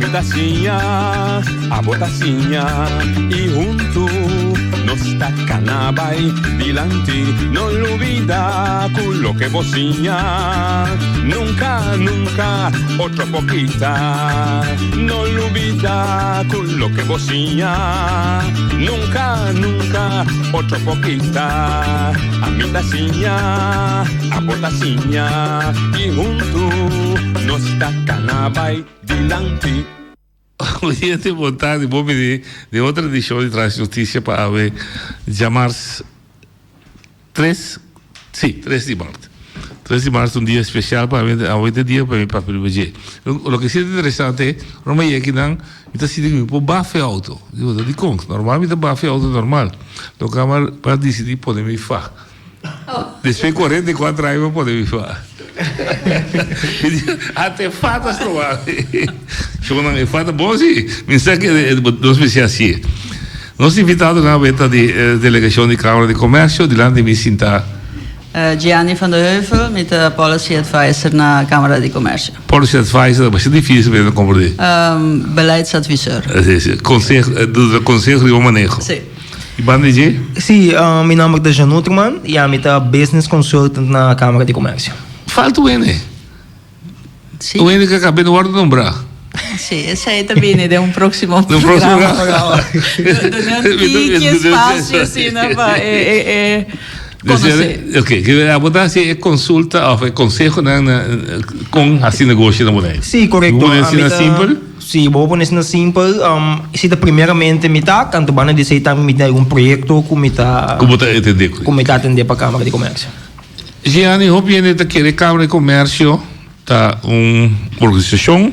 Ami ta siña, abo ta siña y huntu nos ta cana bay dilanti. No lubida cu loke bo siña nunca, nunca otro por kita. No lubida cu loke bo siña nunca, nunca otro por kita. Ami ta siña, abo ta siña y huntu nos ta cana bay dilanti. Oyente bon tardi, bon bini den otro edicion di Trash Noticia pa awe djamars tres, si, tres di mart. Tres di mart ta un dia special pa mi, awe ta e dia pa mi papia riba dje. Loke si ta interesante, ora mi a yega akinan, mi ta sinti ku mi por bafa e auto. Digo, dikon? Normal mi ta bafa e auto normal. Loke a disidi pone mi fa. Despues 44 aña mi a pone mi fa. Ata e fa ta stroba mi. Shownan e fa ta bon si. Mi sa ke nos mester hasié. Nos invitadonan awe ta di delegacion di Camara di Comercio. Dilanti mi sinta. Gianni van de Heuvel, mi ta policy advisor na Camara di Comercio. Policy advisor ta bastante dificil pa hende comprende. Beleidsadviseur. Si, si. Conseho, duna conseho riba maneho. Si. Y banda di dje? Si, mi nomber ta Jean Uterman y ami ta business consultant na Camara di Comercio. Falta un hende. Si. Un hende cu a caba di wordo nombra. Si, esey ta bini den un proximo programa. Duna un tiki espacio asina pa e conoce. Ok, ke abo ta haci e consulta of e consehonan na con haci negoshi na Bonaire? Si, corecto. Bo pone asina simpel? Si, bo pone asina simpel. Si ta primeramente mi ta, tanto banda di esey tambe mi tin algun proyecto cu mi ta. Cu bo ta atende cu. Cu mi ta atende pa Camara di Comercio. Gianni, hopi hende ta kere Camara di Comercio ta un organisacion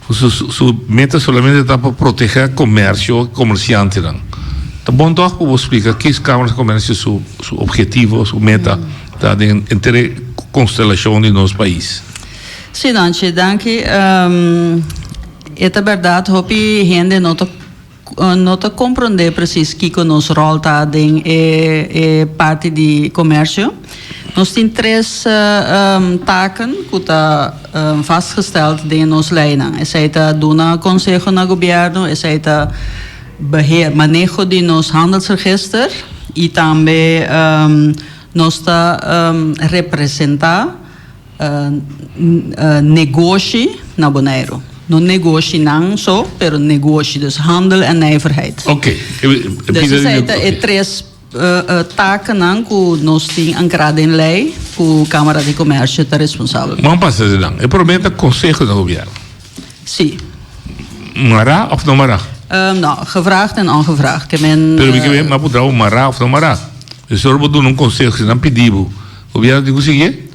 cu su meta solamente ta pa proteha comercio, comerciantenan. Ta bon toch pa bo splica ki Camara di Comercio su obhetivo, su meta ta den henter e constelacion di nos pais? Si Donchi, danki. E ta berdad hopi hende no ta no ta comprende precies kico nos rol ta den e e parti di comercio. Nos tin tres taken cu ta vastgesteld den nos leynan. Esey ta duna conseho na gobierno, esey ta beheer, maneho di nos handelsregister y tambe nos ta representa Negoshi na Boneiru. No negoshinan so, pero negoshi, dus handel en nijverheid. Ok. Dus esei ta e tres takennan ku nos tin ankrá den lei ku Kámara di Komèrsio ta responsabel. Ban pasa esnan. E promé ta konseho na gobièrnu. Sí. Mará òf no mará? No, gevraagd en ongevraagd. Ke men. Pero mi ke men, m'a puntra bo mará òf no mará. Dus ora bo duna un konseho, si nan pidi bo, gobièrnu tin ku sigui?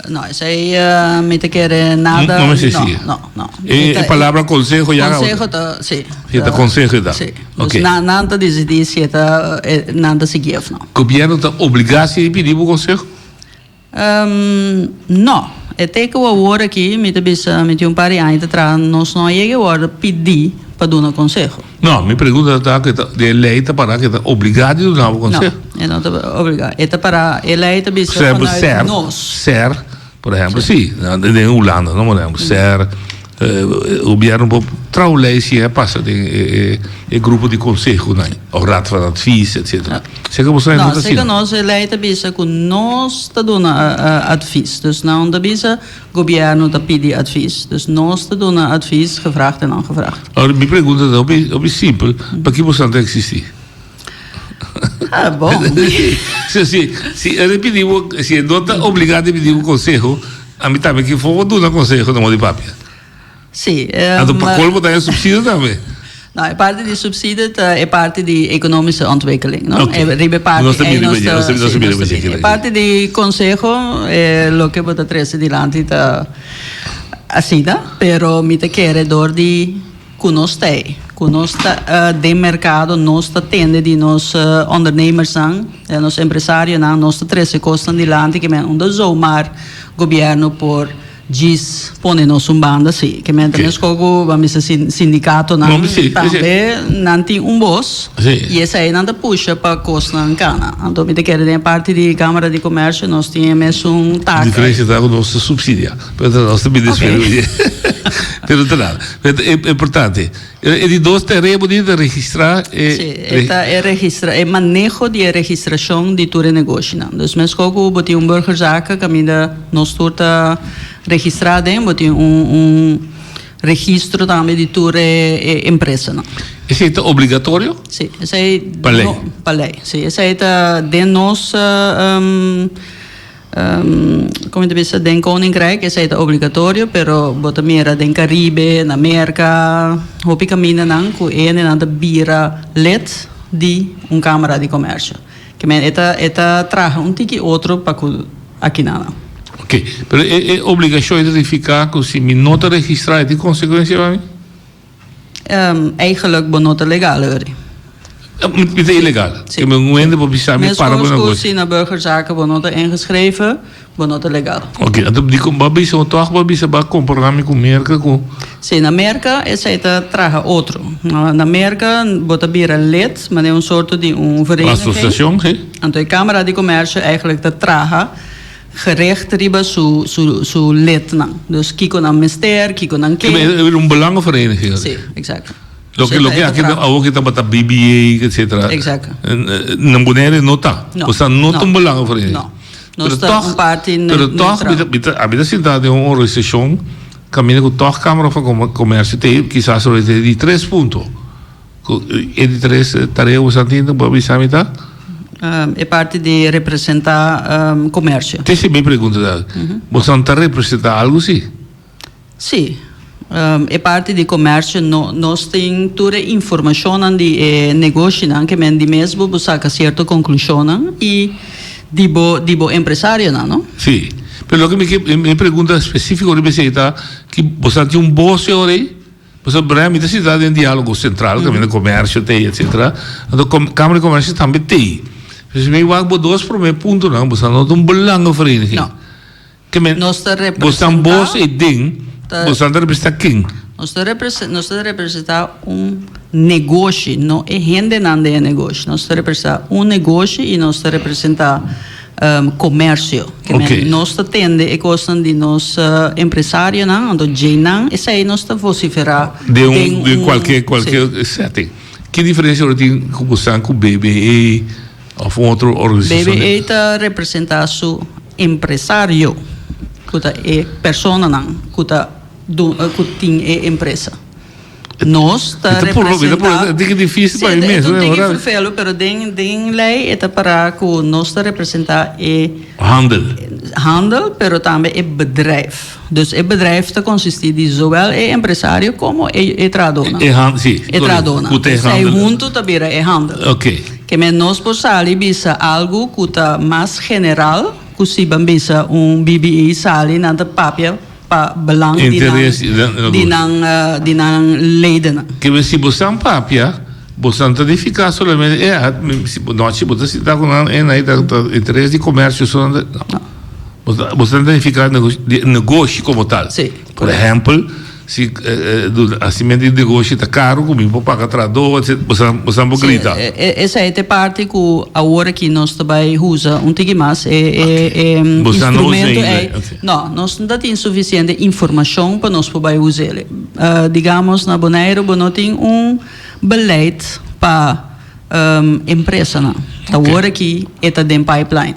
No, esei mi ta kere nada. No mester sigui. No, no, no. E palabra conseho ya. Conseho ta, si. Si ta conseho ta. Si. Dus nan ta disidí si e ta, nan ta sigui of no. Gobierno ta obligá si pidi bo conseho? No. E te ku awor aki mi ta bisa mi tin un par di aña ta traha nos no a yega e wòrdu pidi pa duna konseho. No, mi pregunta ta ku ta e lei ta para ku e ta obligá di duna bo konseho. No, e no ta obligá. E ta para e lei ta bisa vanuit nos. Ser, por ehempel, si, den Hulanda, no, por ehempel, ser Gobierno por traha un ley si e pasa den e grupo di consehonan of raad van advies etcetera. Seka boso no ta asina? No, seka nos e ley ta bisa cu nos ta duna advies. Dus nan ta bisa gobierno ta pidi advies. Dus nos ta duna advies gevraagd en ongevraagd. Ahora mi pregunta ta hopi hopi simpel, paki boso ta existi? Ah, bon. Si si si e pidi bo si e no ta obliga di pidi bo conseho Ami tambe ki for duna conseho na modo di papia. Sí. Anto pa colmo ta e subsidio tambe. No, e parti di subsidio ta e parti di economische ontwikkeling, no? Okay. E riba e parti Nos ta ei bira nos riba dje, ta, nos ta sí, bira nos riba ta dje, bira. kila E parti di conseho, e loke bo ta trece dilanti ta asina, pero mi ta kere door di Ku nos ta ei. Ku nos ta den merkado, nos ta tende di nos ondernemersnan, nos empresarionan, nos ta trese kosnan dilanti ke men unda zomaar gobièrnu por Djis pone nos un banda si. Ke men ta meskos ku ban bisa sindikatonan tambe nan tin un bos i esei nan ta pusha pa kosnan kana. Anto mi ta kere den e parti di Kamara di Komersio nos tin e mesun tak. Diferensia ta ku nos ta supsidia pero nos ta bini despues. Pero ta nada. Pero ta importante. E di dos tarea bo tin ta registrá e. Sí, e ta e registra, e maneho di e registrashon di tur e negoshinan. Dus meskos ku bo tin un burgerzaken kaminda nos tur ta registrá aden, bo tin un un registro tambe di tur e e empresanan. Esei ta obligatorio? Sí, esei. Pa lei? Pa lei, sí. Esei ta den nos. Como ta bisa den Koninkrijk esei ta obligatorio pero bo ta mira den Caribe, na Merca, hopi camindanan cu e hendenan ta bira lid di un Camara di Comercio. Ke men e ta e ta traha un tiki otro pa cu akinanan. Ok, pero e e obligacion e ta significa cu si mi no ta registra e tin consecuencia pa mi? Eigenlijk bo no ta legal ori. Mi ta ilegal. Si. Mi un hende por bisa mi para bo Meskos ku negoshi. si na burgerzaken bo no ta ingeschreven, bo no ta legal. Ok, anto dikon bo a bisa bo tòg bo a bisa bo a kompará mi ku Merka ku. Si, na Merka esei ta traha otro. Na Merka bo ta bira lid manera un sorto di un vereniging. Asosiashon, si. Anto e Kamara di Komersio eigenlijk ta traha. Gericht riba su su su lidnan. Dus kiko nan mester, kiko nan ke. E un belangenvereniging. Si, exacto. Loke loke aki awor ki tabata BBA etcetera. Exacto. Na Bonaire no ta. No. Osea no ta un belangenvereniging. No. Nos ta un parti Pero neutral. toch mi ta ami ta sinta den un organisashon kaminda ku toch Kamara van Komersio te kisas lo e di tres punto. Ku e di tres tarea ku boso tin bo a bisa mi ta? E parti di representá komersio. Te si mi pregunta ta, boso ta representá algu si? Si. E parti di komersio no nos tin tur e informashonnan di e negoshinan ke men di mes bo bo saka sierto konklushonnan i di bo di bo empresarionan no. Si. Pero loke mi ke mi pregunta spesifiko riba esei ta ki boso tin un bos e ora ei? Pasobra Brian, mi ta sinta den Diálogo Sentral, kaminda komersio t'ei, etsetera. Anto Kámara di Komersio tambe t'ei. Pues mi wak bo dos promé puntonan, bo sa no ta un belangenvereniging. No. Ke men, Nos ta bo stan representá. bos ei den, Ta. bo stan ta representá ken? Nos ta represe, nos ta representá un negoshi, no e hendenan den e negoshi. Nos ta representá un negoshi i nos ta representá. Comercio. Ke men Oké. nos ta tende e kosnan di nos empresarionan, anto djeinan esei nos ta vociferá Den un, den den un, kualke, sí. kualke setting. Ki diferensia ora tin ku bo stan ku BBE òf un otro organisashon? BBE ta representá su empresario, ku ta e personanan ku ta du, ku tin e empresa. Nos ta representa. E tiki difícil pa mi mes. E ta un tiki vervelu, pero den den lei e ta para ku nos ta representa e. Handel. Handel, pero tambe e bedrijf. Dus e bedrijf ta konsisti di zowel e empresario komo e e trahadónan. E handel, si. E trahadónan. Ku ta e Esei handel. huntu ta bira e handel. Oké. Ke men nos por sali bisa algu ku ta mas general ku si ban bisa un BBE sali nan ta papia. Pa belang di nan, di nan, di nan ledennan. Ke men si bosan papia, bosan ta nifiká solamente e a, si bo nochi bo ta sinta ku nan e nan ta interes di komersio so nan ta, no. Bosan ta nifiká di negoshi komo tal. Sí. Por ehèmpel, si hasimentu di negoshi ta karu ku mi por paga trahadó, bosan bosan por grita. Sí, esei ta e parti ku awor aki nos ta bai usa un tiki mas e e e instrumento ei. No, nos no ta tin sufisiente informashon pa nos por bai usa el. Digamos na Boneiru bo no tin un beleid pa empresanan. Ta awor aki e ta den pipeline.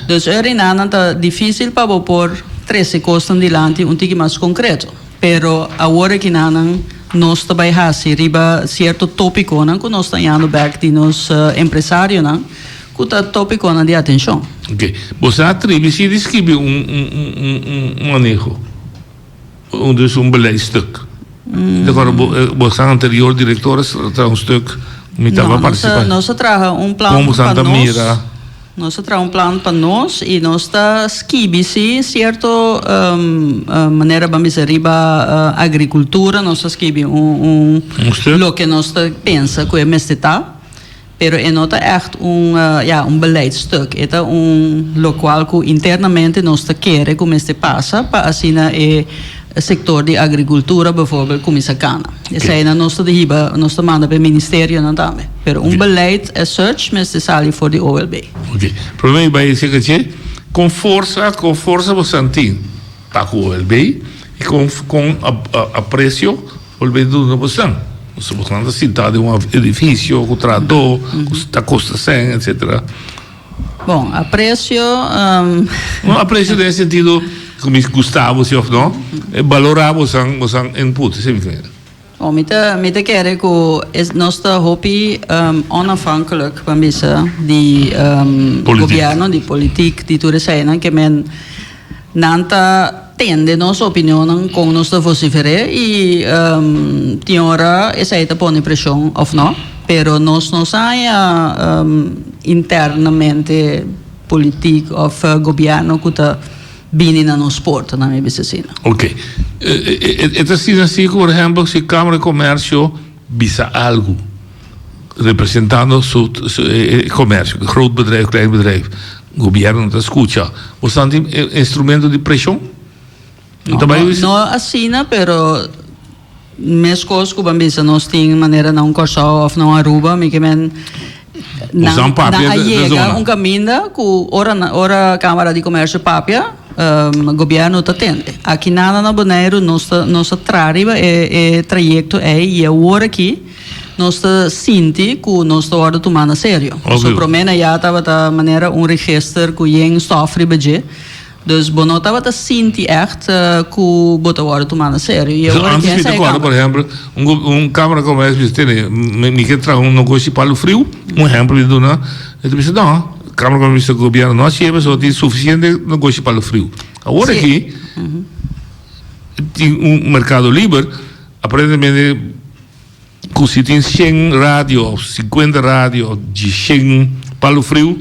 Dus e rinanan ta difísil pa bo por trese kosnan dilanti un tiki mas konkreto. Pero awor aki nanan nos ta bai hasi riba sierto tópikonan ku nos ta hañando bèk di nos empresarionan ku ta tópikonan di atenshon. Oke. Bo sa atribi si di skibi un un un un maneho, un dus un beleidstuk. Te acorda bo bo sa anterior director a traha un stuk mi tabata participa. No, nos a traha un plan Kon bo pa ta nos. mira? Nos a traha un plan pa nos i nos ta skibi si sierto manera ban bisa riba agrikultura nos ta skibi un Un stuk? loke nos ta pensa ku e mester ta. Pero e no ta ègt un, ya, un beleidstuk. E ta un lokual ku internamente nos ta kere ku mester pasa pa asina e sektor di agrikultura bijvoorbeeld kuminsá kana. Eseinan nos ta hiba, nos ta manda pa e ministerionan tambe. Pero un beleid as such mester sali for di OLB. Oké. Promé mi bai esei kaché, kon forsa, kon forsa boso tin pa ku OLB i kon kon apresio OLB ta duna boso? Boso ta sinta den un edifisio ku trahadó, ku ta kosta sèn etcetera. Bon, apresio. No, apresio den e sentido ku mi gusta bo si òf no, e balorá boso boso input, esei mi kere. Bon, mi ta mi ta kere ku nos ta hopi onafhankelijk, ban bisa, di gobièrnu, di politik, di tur eseinan ke men nan ta tende nos opinionnan kon nos ta vosifer'é i tin ora esei ta pone preshon òf no, pero nos no sa haña internamente politik òf gobièrnu ku ta bini na nos porta, nan mi bisa asina. Ok. E ta asina si ku por ehèmpel si Kámara di Komèrsio bisa algu representando su e komersio, groot bedrijf, klein bedrijf, gobièrnu no ta skucha. Bo sa tin instrumento di preshon? No, no asina, pero meskos ku ban bisa nos tin manera na un Kòrsou òf na un Aruba, mi ke men nan a yega un kaminda ku ora ora Kámara di Komèrsio papia, gobièrnu ta tende. Aki nada na Boneiru nos ta nos ta traha riba e e trayekto ei i awor aki nos ta sinti ku nos ta wòrdu tumá na serio. Pasobra promé na ya tabata manera un register ku yen stòf riba dje. Dus bo no tabata sinti ègt ku bo ta wòrdu tumá na serio. I awor aki Antes mi ta kòrda, por ehèmpel, un un kámara di komèrsio bisa tene, mi ke traha un negoshi palu friu, un ehèmpel mi ta duna, e ta bisa no, kámara di komèrsio bisa gobièrnu no hasié pasobra tin sufisiente negoshi palu friu. Awor aki tin un merkado liber, aparentemente Ku si tin shen radio of sinkuenta radio of di shen palu friu,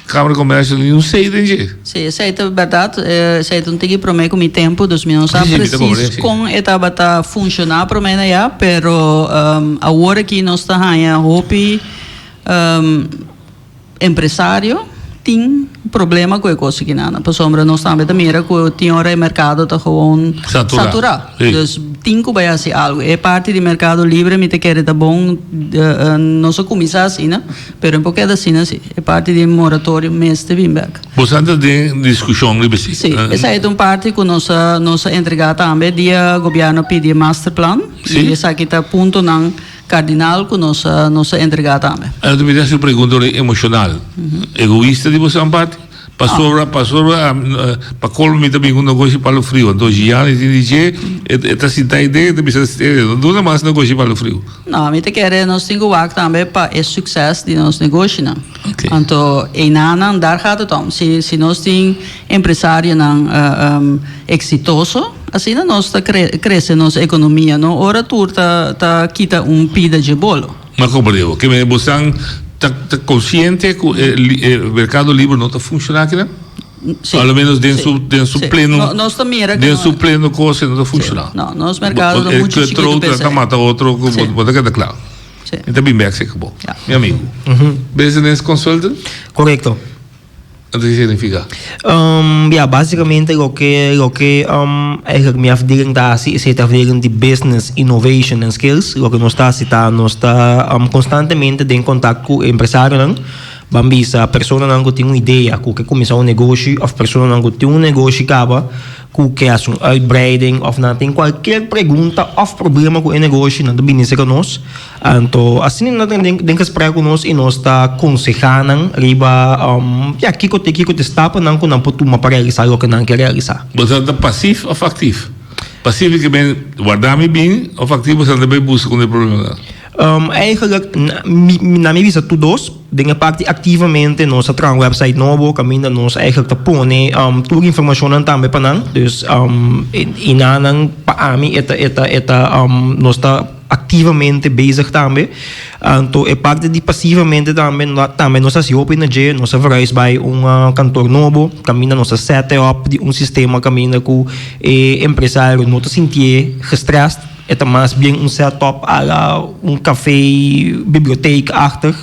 Kamara di Komersio no tin un sei den dje. Sí, esei ta bèrdat. Esei ta un tiki promé ku mi tempu, dus mi no sa presis kon e tabata funshoná promé na ya, pero awor aki nos ta haña hopi Empresario tin problema cu e cos akinan, pasobra nos tambe ta mira cu tin ora e mercado ta gewoon satura. Dus tin cu bay haci algo. E parti di mercado libre mi ta kere ta bon, nos a cuminsa asina, pero no por keda asina si. E parti di moratorio mester bin bek. Bo sa ta den discusion riba esey? Si, esey ta un parti cu nos a nos a entrega tambe dia gobierno a pidi e masterplan. Y esaki ta puntonan. Kardinal ku nos a nos a entregá tambe. Anto mi ta hasi un pregunta ora emoshonal. Egoista di boso parti? Pasobra pasobra pa kolmo mi ta bin ku negoshi palu friu. Anto Gianni tin di dje e ta sinta ei den e ta bisa no duna mas negoshi palu friu. No, mi ta kere nos tin ku wak tambe pa e sukses di nos negoshinan. Anto einanan daar gaat het om. Si si nos tin empresarionan eksitoso. Asina nos ta crece nos economia, no ora tur ta ta kita un pida dje bolo. Ma comprende bo? Ke bosan ta ta consciente cu e e mercado libre no ta funciona akinan? Si. A lo menos den su den su pleno No, nos ta mira den su pleno cosa no ta funciona. No, nos mercado ta mucho chikito p'esei. E ta mata otro cu bo ta keda cla. Si. Mi ta bin bek seki bo. Mi amigo. Business consultant? Correcto. Anto ki significa? Ya, basicamente loke loke eigenlijk mi afdeling ta hasi esei ta afdeling di business innovation and skills. Loke nos ta hasi ta nos ta constantemente den contact ku empresarionan. Ban bisa personanan ku tin un idea ku ke kuminsá un negoshi òf personanan ku tin un negoshi kaba ku ke hasi un uitbreiding òf nan tin kualkier pregunta òf problema ku e negoshi nan ta bini serka nos. Anto asina nan ta den gesprek ku nos i nos ta konsehá nan riba ya kiko ta kiko ta e stapnan ku nan por tuma pa realisá loke nan ke realisá. Bo ta ta pasif òf aktif? Pasif ke men warda mi bini òf aktif bo ta bai buska ku e problema ta? Eigenlijk na mi bisa tur dos. Den e parti aktivamente nos a traha un website nobo kaminda nos eigenlijk ta pone tur informashonnan tambe pa nan. Dus i nan pa ami e ta e ta e ta nos ta aktivamente bezig tambe. Anto e parti di pasivamente tambe tambe nos a hasi hopi na dje. Nos a verhuis bai un kantor nobo kaminda nos a sete op di un sistema kaminda ku e empresario no ta sintié gestrest. E ta mas bien un set op a la un café bibliotheek-achtig.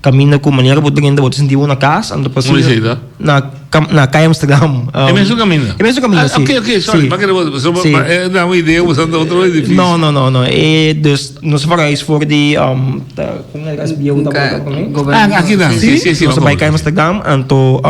Kaminda ku manera bo drenta bo ta sinti bo na kas, anto pa Unda esei ta? Na na Kaya Amsterdam. E mesun kaminda? E mesun kaminda, si. Ok, ok, sorry, pa kere bo, so Si. e da un idea bo sa ta otro edifisio. No, no, no, no. E dus nos a verhuis for di ta kon e kas bieu tabata promé? Ah, aki nan, si, si, si. Nos a bai Kaya Amsterdam, anto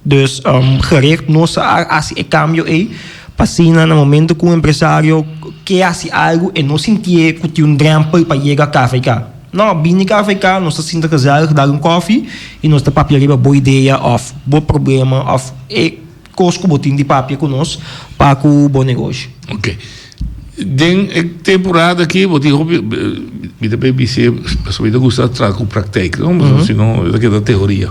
dus gericht nos a hasi e kambio ei pa asina na momento ku un empresario ke hasi algu e no sintié ku tin un drèmpel pa yega KVK. No, bini KVK, nos ta sinta gezellig, dar un koffie y nos ta papia riba bo idea of bo problema of e kos ku bo tin di papia ku nos pa ku bo negoshi. Ok. Den e temporada aki bo tin hopi, mi ta bay bis'é pasobra mi ta gusta traha ku praktijk, no? Pasobra si no e ta keda teoria.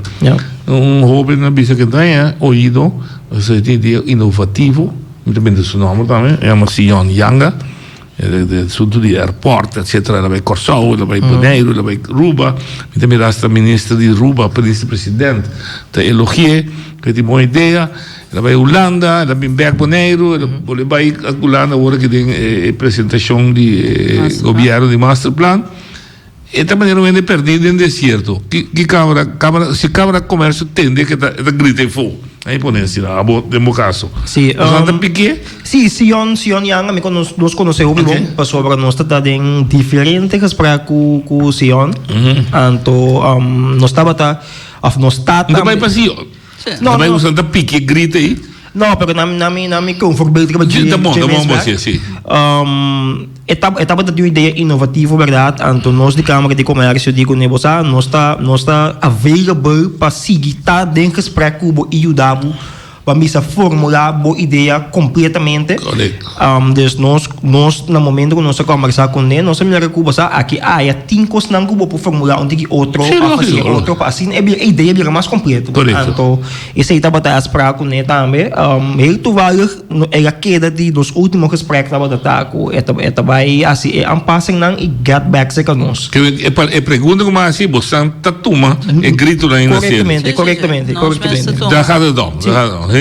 Un hoben a bisa ke ta oido, pasobra e tin idea inovativo, mi ta bende su nomber tambe, e yama Sion Yanga. E asuntu di airport etcetera, el a bai Kòrsou, el a bai Boneiru, el a bai Ruba. Mi ta mira hasta minister di Ruba, minister president ta elogi'é, ku e tin bon idea. El a bai Hulanda, el a bin bèk Boneiru, el a bolbe bai Hulanda awor aki den e presentashon di e gobièrnu di masterplan. E ta manera un hende perdí den desierto. Ki ki Kámara, Kámara, si Kámara Komersio tende ke ta, e ta grita ei fo. Ahí pone asina, abo den bo kaso. Sí, Boso nan ta pikié? Sí, Sion, Sion Yang, ami konos, nos konosé hopi bon, Oké. pasobra nos ta ta den diferente gesprek ku, ku Sion. Anto, nos tabata, òf nos ta No ta bai tambe. pa Sion. Sí. No, Ta bai no. boso nan ta pikié, grita ei. No, pero na na mi na mi ke un voorbeeld riba Sí, dje ta bon, dje ta bon mes bo werk. hasié, sí. E ta e tabata tin un idea inovativo berdad, anto nos di Camara di Comercio di kuné bo sa nos ta nos ta available pa sigui ta den gesprek ku bo i yuda bo pa bisa formula bo idea completamente. Correcto. Dus nos nos na momento ku nos a kombersá kuné nos a mira ku bo sa aki aya tin kosnan ku bo por formula un tiki otro Sí, òf hasié lógico. otro pa asina e bira e idea bira mas kompleto. Correcto. Anto Esei tabata e afspraak ku ne tambe. Heel toevallig el a keda di nos ultimo gesprek tabata ta ku e ta e ta bai hasi e aanpassingnan i get back serka nos. E pregunta ku mi a hasi, bosan ta tuma e gritonan ei na serio? Korektamente, korektamente, korektamente. Daar gaat het om, daar gaat het om.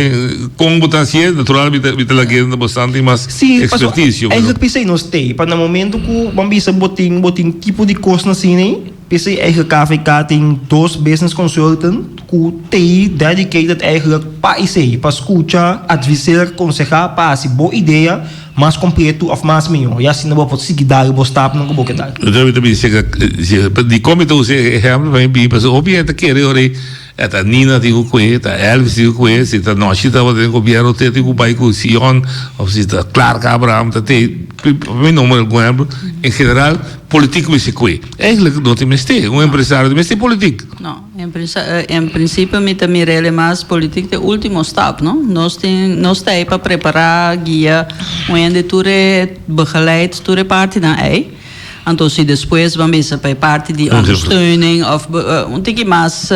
Kon bo ta hasié, natural mi ta mi ta lag'é na bosan tin mas ekspertisio. Sí, pasobra eigenlijk p'esei nos t'ei, pa na momento ku bo a bisa bo tin bo tin tipo di kosnan asina ei, P'esei eigen KVK tin dos business consultant ku t'ei dedicated eigenlijk pa esei, pa skucha, adviseer, konsehá pa hasi bo idea mas kompletu òf mas mihó. I asina bo por sigui dal bo stapnan ku bo ke dal. Yo ta bisa dikon mi ta usa e ehèmpel pa mi bin pasobra hopi hende ta kere ora ei E ta Nina tin ku kue, ta Elvis tin ku kue, si ta Nochi tabata den gobièrnu te tin ku bai ku Sion, òf si ta Clark Abraham ta te, pa mi nombra algun ehèmpel, en general politiek mester kue. Eigenlijk no tin mester, un empresario no mester politiek. No, en prinsipio mi ta mira el mas politiek ta e ultimo stap, no? Nos tin, nos ta ei pa prepará, guia un hende tur e begeleid tur e partinan ei. Anto si despues ban bisa pa e parti di ondersteuning of un tiki mas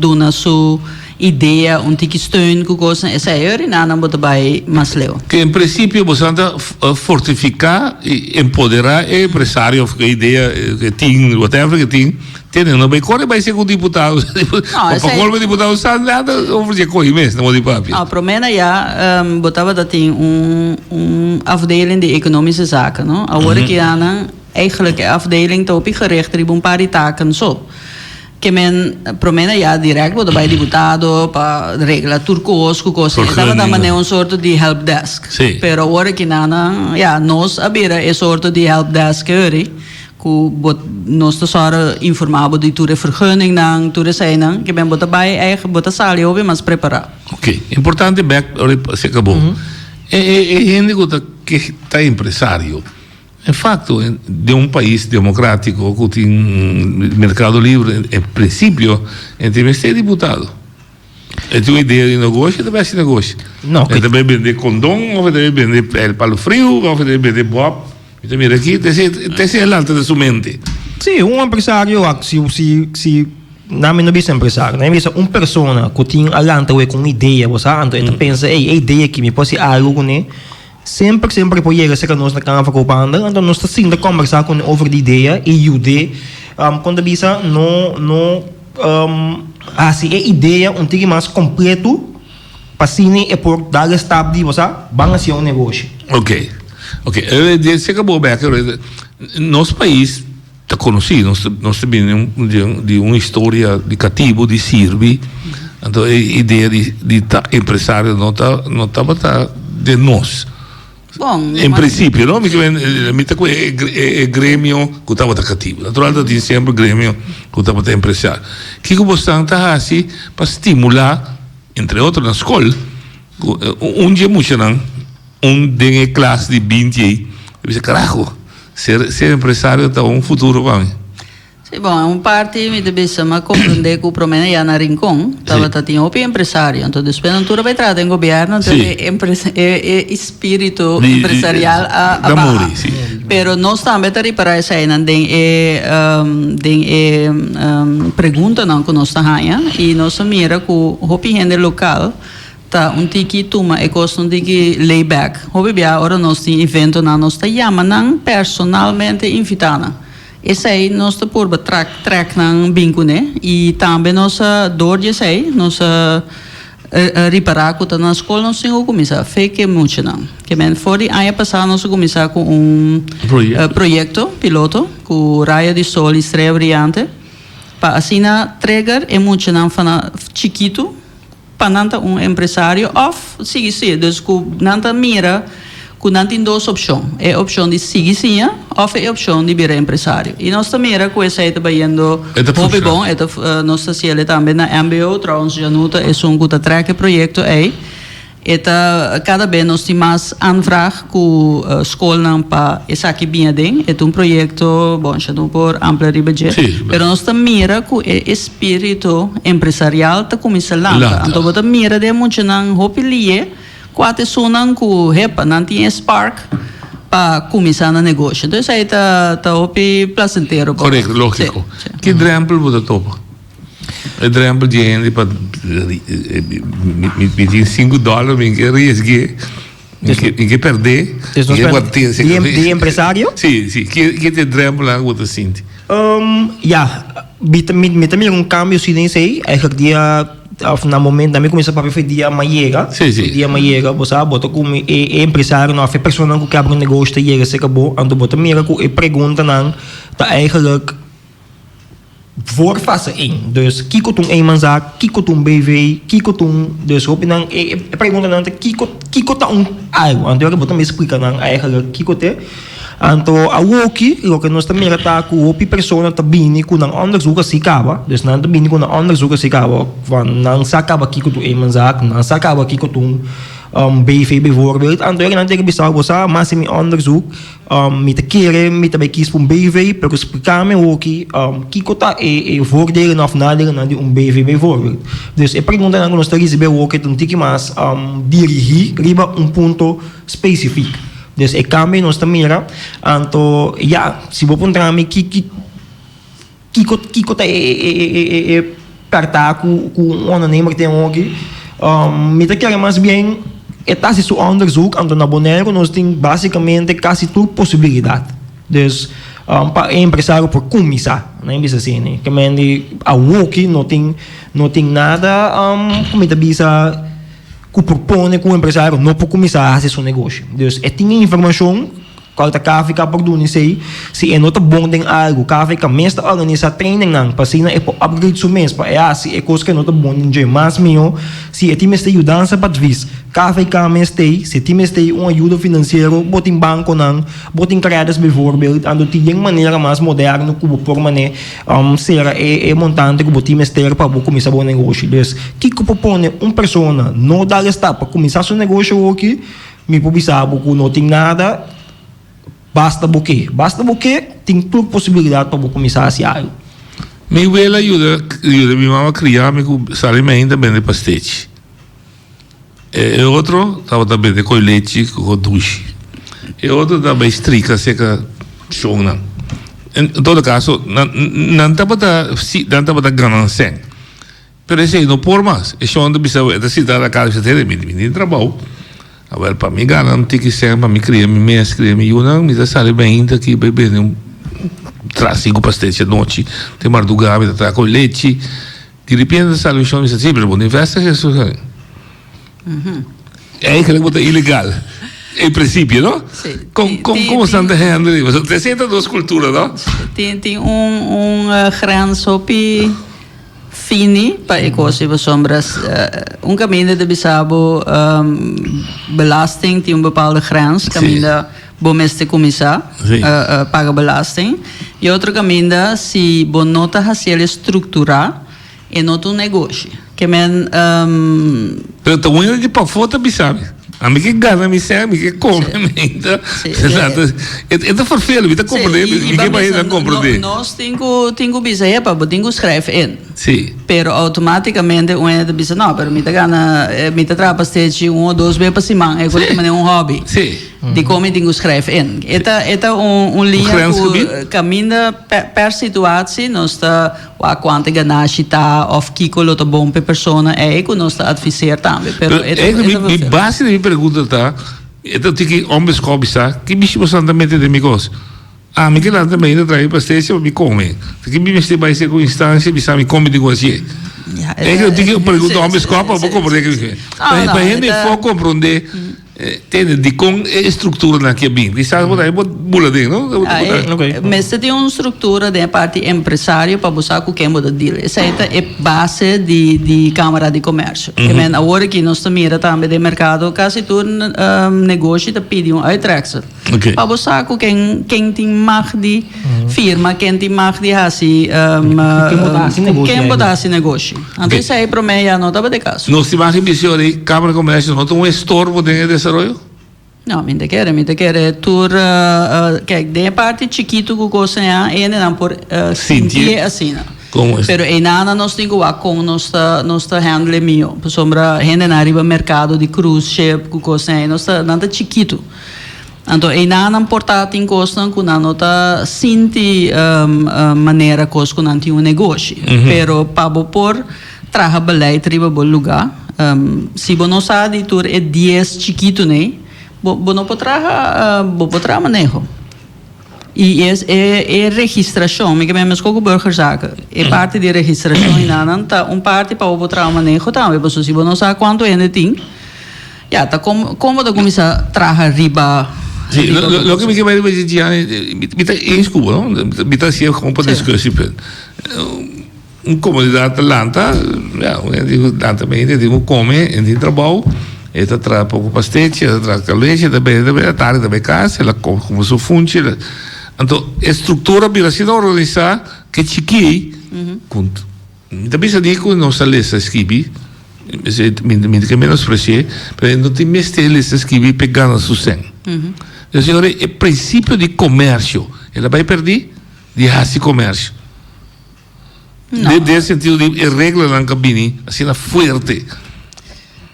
duna su idea un tiki steun ku kosnan esei e orinanan bo ta bai mas leu. Ke en prinsipio boso ta fortifiká i empoderá e empresario of e idea ke tin whatever ke tin tene no bai kore bai segun diputado pa colmo diputado sa nada over dje kohi mes na modi papia. No, prome na ya bo tabata tin un un afdeling di economische zaken no. Awor aki nan eigenlijk e afdeling ta hopi gericht riba un par di taken so. Ke men prome na ya direct bo ta bai diputado pa regla tur kos ku kos. E tabata manera un sorto di help desk. Pero awor aki nan ya nos a bira e sorto di help desk hori. Ku bo nos ta sòru informá bo di tur e vergunningnan, tur eseinan, ke ben bo ta bai eigen bo ta sali hopi mas prepará. Oké, importante bèk ora e se akabó. E e e hende ku ta ke ta empresario, en fakto den un pais demokratiko ku tin merkado libre en prinsipio e tin mester diputado. E tin un idea di negoshi, e ta bai hasi negoshi. No, E ta bai bende kondon òf e ta bai bende palu friu òf e ta bai bende bòb. Mi ta mira aki, ta esei, ta esei a lanta den su mente. Sí, un empresario wak, si, si, si, nan mi no bisa empresario, nan mi bisa un persona ku tin a lanta awe ku un idea, bo sa, anto e ta pensa, ey, e idea aki mi por hasi algu kuné, semper, semper e por yega serka nos na Kamer van Koophandel, anto nos ta sinta kombersá kuné over di idea i yud'é, kon ta bisa, no, no, hasi e idea un tiki mas kompletu. Pa asina e por dal e stap di, bo sa, ban hacia un negoshi. Ok, ok. Esei ka bo bek, nos pais. Ta konosí, nos nos ta bini di un historia di katibu, di sirbi, anto e idea di di ta empresario no ta no tabata den nos. Bon, En prinsipio no, mi ke men mi ta ku e e gremio ku tabata katibu. Natural ta tin semper gremio ku tabata empresario. Kiko bosnan ta hasi pa stimulá, entre otro na skol, ku un dje muchanan, un den e klas di binti ei, ta bisa karaho, Ser ser empresario ta un futuro pa mi. Sí, bon, un parti mi ta bisa m'a comprende cu prome na ya na Rincon tabata tin hopi empresario. Anto despues nan tur a bay traha den gobierno, anto Sí. e empresa e e spirito Di- di- empresarial a a ta baha. muri, sí. Pero nos tambe ta ripara eseinan den e den e preguntanan cu nos ta haña y nos a mira cu hopi hende local Ta un tiki tuma e kos un tiki lay back. Hopi bia ora nos tin eventonan nos ta yama nan personalmente invita nan. Esei nos ta purba trak trek nan bin kuné i tambe nos a dor di esei nos a ripara ku ta na skol nos tin ku kuminsá fe ke muchanan. Ke men for di aña pasá nos a kuminsá ku un proyekto piloto ku Rayo di Sol i Strea Briyante pa asina trigger e muchanan fana chikitu. Pa nan ta un empresario of sigui siña. Dus ku nan ta mira ku nan tin dos opshon, e opshon di sigui siña of e opshon di bira empresario. I nos ta mira ku esei ta bayendo hopi bon. E ta nos ta hasiel tambe na mbo, trouwens Januta esun ku ta trek e proyekto ei. E ta kada be nos tin mas aanvraag ku skolnan pa esaki bin aden. E ta un proyekto, bon, sha no por amplia riba dje, pero nos ta mira ku e espiritu empresarial ta kuminsá lanta. Anto bo ta mira den muchanan hopi lié kua ta esunnan ku hepa nan tin e spark pa kuminsá nan negoshi. Entonces esei ta ta hopi plasentero pa Korekto, lógiko. Ki drèmpel bo ta topa? E drempel di hende pa mi tin sinku dòler mi ke riesgu'é, mi ke pèrd'é, mi ke guard'é. Di empresario? Si, si. Ke ta e drempelnan ku bo ta sinti? Ya, mi ta mi ta mira un kambio si den esei. Eigenlijk dia òf na momento mi kuminsá papia for dia mi a yega. Si, si. Dia mi a yega, bo sa, bo ta ku mi e empresarionan òf e personanan ku ke abri un negoshi ta yega serka bo, anto bo ta mira ku e preguntanan ta eigenlijk. Voor fase één. Dus kiko ta un eenmanszaak, kiko ta un BV, kiko ta un, dus hopi nan e e preguntanan ta kiko kiko ta un algo. Anto bo ta mester splika nan eigenlijk kiko t'e. Anto awoki loke nos ta mira ta ku hopi persona ta bini ku nan onderzoek a si kaba, dus nan ta bini ku nan onderzoek a si kaba van nan sa kaba kiko ta un eenmanszaak, nan sa kaba kiko ta un BV bijvoorbeeld. Anto nan ta bisa bo sa masi mi onderzoek. Mi ta kere mi ta bai kies pa un BV, pero splika mi hoki kiko ta e voordelen of nadelennan di un BV bijvoorbeeld. Dus e preguntanan ku nos ta risibí awoki ta un tiki mas dirigí riba un punto spesifik. Dus e kambio nos ta mira, anto ya, si bo puntra mi ki. Kiko kiko ta e e e e e pèrtá ku ku un ondernemer tin awoki? Mi ta kere mas bien e ta hasi su onderzoek, anto na Boneiru nos tin básikamente kasi tur posibilidat. Dus pa e empresario por kuminsá, nan a bisa asina. Ke men di awoki no tin no tin nada ku mi ta bisa ku por pone ku un empresario no por kuminsá hasi su negoshi. Dus e tin e informashon. Cual ta KVK por duna esey? Si e no ta bon den algo, KVK mes ta organisa trainingnan pa asina e por upgrade su mes pa e haci e cos cu e no ta bon den dje mas miho. Si e tin mester yudansa pa advies, KVK mes t'ey. Si e tin mester un ayudo financiero, bo tin banconan, bo tin credits bijvoorbeeld, anto tin yen manera mas moderno cu bo por mane cera e montante cu bo tin mester pa bo cuminsa bo negoshi. Dus, kico por pone un persona no dal e stap pa cuminsa su negoshi awoki? Mi por bisa bo ku no tin nada, basta bo ke. Basta bo ke, tin tur posibilidat pa bo kuminsá hasi algu. Mi wela yuda yuda mi mama kria mi ku sali mi ainda bende pastechi. E otro tabata bende koi lechi ku dushi. E otro ta bai strika seka shownan. En todo kaso nan nan tabata si nan tabata gana sèn. Pero esei no por mas. E shon ta bisa, e ta sinta na kasa bisa, Tene, mi mi tin trabou. Awel, pa mi gana un tiki sèn, pa mi kria mi mes, kria mi yunan, mi ta sali mainta aki bai bende un traha sinku pastechi anochi, te mardugá mi ta traha ku lechi. Di repente ta sali un shon bisa, Si, pero bo no investi Jesus. Eigenlijk bo ta ilegal. En principio, no? Sí. Con, con, con stan te handle? Te sienta dos cultura, no? Tin, tin un, un uh, grens hopi fini pa e kos i pasobra uh, un kaminda ta bisa bo um, belasting tin un bepaalde grens kaminda bo mester kuminsá Sí. uh, uh, paga belasting i otro kaminda si bo no ta hasiel strukturá E no ta un negoshi. Ke men um. Pero ta un hende di pafó ta bisa mi. Ami ke gana mi sèn, mi ke kome mi ta. E ta ferfelu, mi ta komprendé, mi ke bai nan komprendé. Nos tin ku tin ku bisa, epa, bo tin ku schrijf in. Si. Pero outomátikamente un hende ta bisa, no, pero mi ta gana, mi ta traha pastechi un o dos be pa siman, e ku ta manera un hobby. Si. Dikon mi tin ku schrijf in? E ta e ta un un liña ku kaminda per situatie nos ta. Wak kuantu e ganashi ta òf kiko lo ta bon pa e persona ei ku nos ta adviseer tambe. Pero e ta Pero e ta mi base di mi pregunta ta, e ta tiki onbeskòp bisa, ki bishi boso ta mete den mi kos? Ami ke lanta mainta traha mi pastechi pa mi kome. Ta ki mi mester bai serka un instansia bisa mi kome di kos-ye? Ya, E ta tiki un pregunta onbeskòp pa bo komprende ki mi ke. No, no, Pa hende e ta for komprende. Tende dikon e strukturanan aki a bin. Kisas bo ta bo bula den, no? Ah, mester tin un struktura den e parti empresario pa bo sa ku ken bo ta deal. Esei ta e base di di Kamara di Komersio. Ke men awor aki nos ta mira tambe den merkado kasi tur negoshi ta pidi un uittreksel. Pa bo sa ku ken ken tin mag di firma, ken tin mag di hasi ku ken bo ta hasi negoshi. Anto esei promé ya no tabata e kaso. Nos tin mag ambicion di Kamara di Komersio no ta un estorbo den e desaroyo? No, mi ta kere, mi ta kere tur, kijk, den e parti chikitu ku kos aña, e hendenan por sintié asina. Pero einanan nos tin ku wak kon nos ta, nos ta handle e mihó. Pasobra hendenan riba merkado di cruise ship ku kos aña, nos ta, nan ta chikitu. Anto einanan por ta tin kosnan ku nan no ta sinti manera kos ku nan tin un negoshi. Pero pa bo por traha beleid riba bo lugá, si bo no sa di tur e dies chikitunan, bo bo no por traha bo por traha maneho. I es e e registrashon, mi ke men meskos ku burgerzaken, e parti di registrashon einanan ta un parti pa bo por traha maneho tambe, pasobra si bo no sa kuantu hende tin, Ya, ta kon kon bo ta kuminsá traha riba Sí, riba lo, lo, loke mi ke bai riba Gianni, mi, mi ta eens ku bo, no? Mi ta hasié komo pa Sí. discussiepunt. Un komunidat ta lanta, ya, un hende ku lanta mente, tin ku kome, e tin trabou, e ta traha poko pastechi, e ta traha kalechi, e ta bende, e ta bende, atardi e ta bai kas, el a kome su funchi, el a Anto e struktura bira asina organisá ke chikí ku Mi ta bisa di ku nos ta lesa skibi, mi mi ta ke menospresi'é, pero e no tin mester lesa skibi p'e gana su sèn. Entonces e ora e prinsipio di komersio el a bai pèrdí di hasi komersio. Den den sentido di e reglanan ku a bini asina fuerte.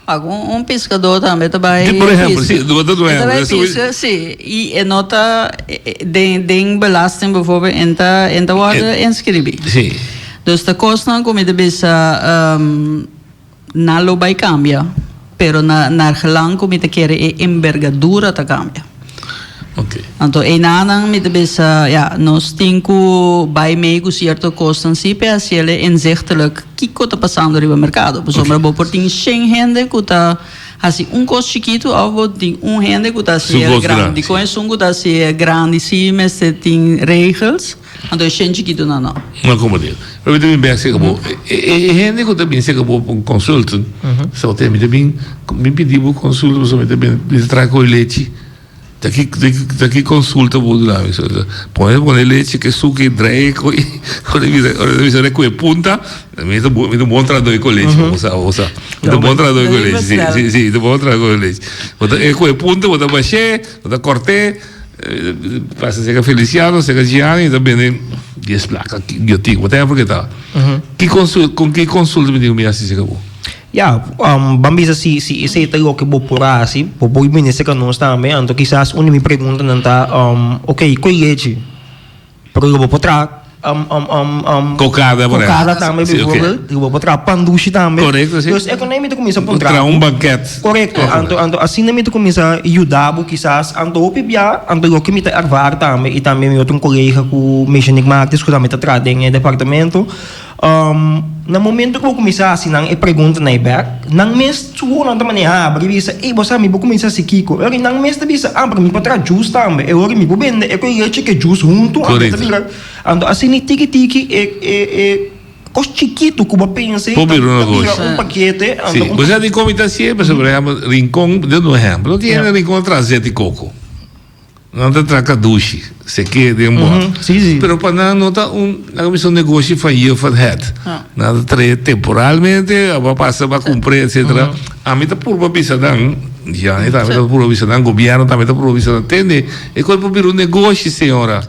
Algun un piskadó tambe ta bai Por ehempel, piska. si, bo ta duna E ta bai ehempel. piska, si. I e no ta den den belasting bijvoorbeeld en ta en ta wòrdu inskribí. Si. Dus ta kosnan ku mi ta bisa nan lo bai kambia, pero na naar gelang ku mi ta kere e embergadura ta kambia. Ok. Anto einanan mi ta bisa, ya, nos tin ku bai mei ku sierto kosnan si p'e hasiel inzichtelijk kiko ta pasando riba merkado. Pasobra bo por tin shen hende ku ta hasi un kos chikitu òf bo tin un hende ku ta hasi Su kos grandi. grandi. Dikon esun ku ta hasi grandi si mester tin regels, anto e shen chikitunan no. No komo di. Pero mi ta bin bek serka bo. E hende ku ta bin serka bo pa un consultant, sa bo te mi ta bin mi pidi bo consulta pasobra mi ta bin mi ta traha koe lechi. Ta ki ta ki consulta bo duna mi? Pone pone lechi ke suki drei koe ora mi bisa ora mi bisa koe punta mi ta mi ta bon trahador ku lechi bo sa bo sa mi ta bon trahador ku lechi si si si mi ta bon trahador ku lechi bo ta e koe punta bo ta bash'é bo ta kort'é pasa serka Feliciano serka Gianni ta bende dies plaka giotin whatever ke ta ki consulta kon ki consulta mi tin ku mi hasi serka bo? Ya, ban bisa si si esei ta loke bo por hasi, bo por bini serka nos tambe. Anto kisas un di mi preguntanan ta, ok, koe lechi? Pero lo bo por traha Kokada por kokada tambe bijvoorbeeld, lo bo por traha pan dushi tambe. Korekto, si. Dus ekonomia mi ta kuminsa puntra Traha un banket. Korekto, anto anto asina mi ta kuminsa yuda bo kisas. Anto hopi bia, anto loke mi ta ervaar tambe i tambe mi otro un kolega ku Meshanik Martis ku tambe ta traha den e departamento. Na momento ku bo kuminsá hasi nan e preguntanan ei bèk, nan mes su wowo nan ta manehá abri i bisa, Ey, bo sa mi por kuminsá hasi kiko? E ora nan mes ta bisa, Ah, pero mi por traha jus tambe. E ora mi por bende e ku lechi ku e jus huntu, anto ta bira. Anto asina tiki tiki e e e kos chikitu ku bo pensa ei ta bira un pakete. Sí, bo sa dikon mi ta hasié? Pasobra, por ehèmpel, Rincon, duna un ehèmpel, no tin hende na Rincon a traha zeti koko. Nan ta traha kadushi, seke den bòt. Pero pa nan no ta un, laga bisa un negoshi van hier van het. Nan ta trae temporalmente, a pasa pa kumpr'é etcetera. Ami ta purba bisa nan, Gianni tambe ta purba bisa nan, gobièrnu tambe ta purba bisa nan, tende, e kos por bira un negoshi señora.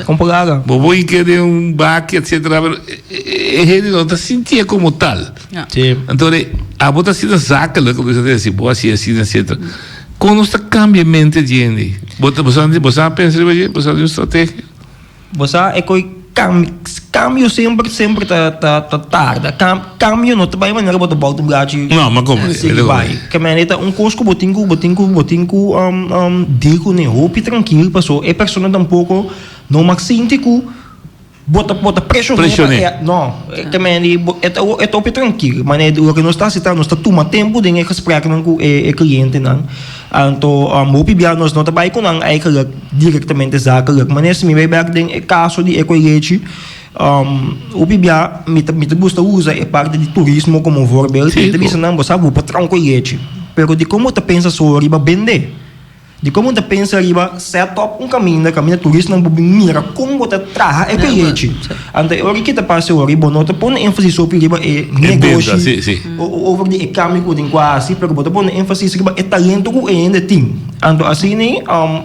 Bo por hink'é den un baki etcetera, pero e hende no ta sintié komo tal. Anto abo ta asina zakelijk, bo ta si bo hasi asina etcetera. Kon nos ta kambia mente di hende? Bo ta, bo sa, bo sa pensa riba dje? Bo sa di un strategia? Bo sa e koi kambio semper semper ta ta ta tarda. Kambio no ta bai manera bo ta bòlta un blachi No, ma komprende, sigui bai. Ke manera ta un kos ku bo tin ku bo tin ku bo tin ku deal kuné hopi trankil paso e persona tampoko no mag sinti ku Bo ta bo ta presioné pa e no te men di e ta e ta hopi trankil manera di loke nos ta hasi ta nos ta tuma tempu den e gespreknan ku e e klientenan anto hopi bia nos no ta bai ku nan eigenlijk direktamente zakelijk manera si mi bai bek den e kaso di e koilechi hopi bia mi ta mi ta gusta usa e parti di turismo komo voorbeeld mi ta bisa nan bo sa bo por traha un koilechi pero dikon bo ta pensa so riba bende. Dikon bo ta pensa riba set up un kaminda, kaminda turistanan por bin mira kon bo ta traha e proyekchi? Anto e ora ki ta pasa e ora bo no ta pone énfasis hopi riba e negoshi over di e kambio ku tin ku hasi, pero bo ta pone énfasis riba e talento ku e hende tin. Anto asina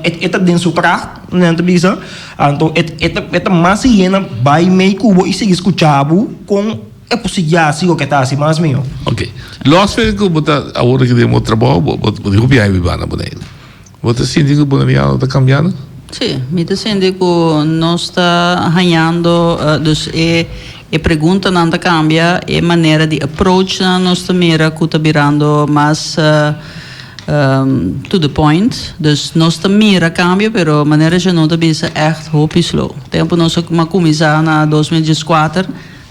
e ta den su kracht, nan ta bisa, anto e ta mas yena bai mei ku bo i sigui skucha bo kon. E por sigui hasi loke ta hasi mas mihó. Ok. Los fe ku bo ta awor aki den bo trabou, bo bo tin hopi aña biba na Boneiru. Bo ta sinti ku Boneriano ta kambiando? Sí, mi ta sinti ku nos ta hañando, dus e e preguntanan ta kambia, e manera di approachnan nos ta mira ku ta birando mas to the point. Dus nos ta mira kambio, pero manera Jeannot ta bisa ègt hopi slow. Tempu nos a kuminsá na 2014.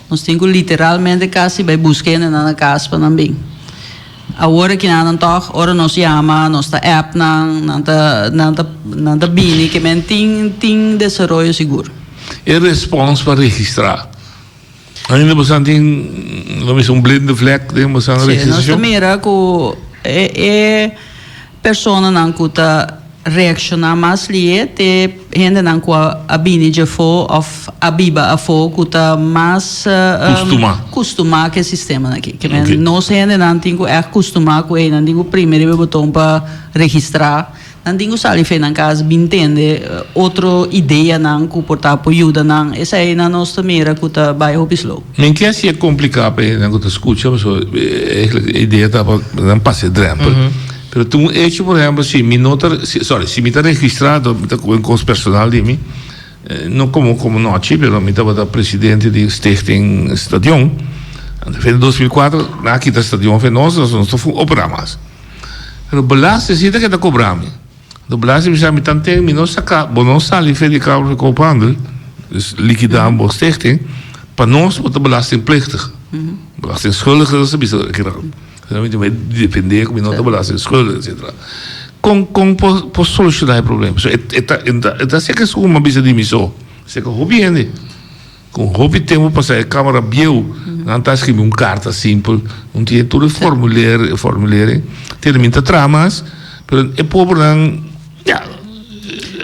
Nos tin ku literalmente kasi bai buska hendenan na kas pa nan bin. Awor aki nan tòg ora nos yama, nos ta app nan, nan ta nan ta nan ta bini ke men tin tin desaroyo sigur. E respons pa registrá. Ainda bosan tin lo mester un blinde vlek den bosan registrashon? Sí, nos ta mira ku e e Personanan ku ta reakshoná mas lié te hendenan ku a bini djafó òf a biba afó ku ta mas kustumá ku e sistemanan aki. Ke men nos hendenan tin ku ègt kustumá ku ei, nan tin ku primi riba e boton pa registrá, nan tin ku sali fe nan kas bin tende otro ideanan ku por ta por yuda nan. Eseinan nos ta mira ku ta bai hopi slow. Men ke hasi e kompliká pa hendenan ku ta skucha pasobra eigenlijk e idea ta pa nan pasa e drèmpel. Pero tin un hecho por ehempel si mi no ta sorry si mi ta registrá mi ta kohe un kos personal di mi no komo komo nochi pero mi tabata presidente di stichting stadion anto fin di 2004 nan a kita stadion afe nos nos no ta operá mas pero belasting si ta keda kobra mi. Do Blasi bisa mi tanten mi no saka bo no sali fe di Kamer van Koophandel, dus likida bo stichting, pa nos bo ta belastingplichtig. Belastingschuldig dat sa bisa kinan. Mi tin bai defende ku mi no ta belastingschuldig etcetera. Kon kon por por soluciona e problema? So e ta e ta seka esun ku mi a bisa di mi so, seka hopi hende. Con hopi tempo pasa e camara bieu, nan ta scribi un carta simpel, un tin tur e formulier, formulier, tin mi ta traha mas, pero e pobernan, ya,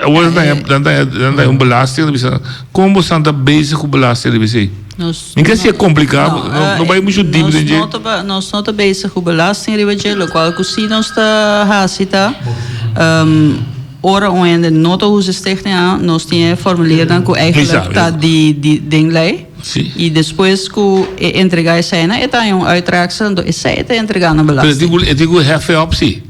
awor nan ta, nan ta, nan ta un belasting, nan bisa, con bo san ta bezig cu belasting riba esey? Mi ke si e complica, no bai mucho diep den dje. Nos no ta bezig cu belasting riba dje, locual cu si nos ta haci ta, Ora un hende no ta usa stichting a, nos tin e formuliernan ku eigenlijk ta di di den lei. I despues ku e entrega eseinan e ta haña un uittreksel, anto esei e ta entrega na belasting. Pero e tin ku hefe op si?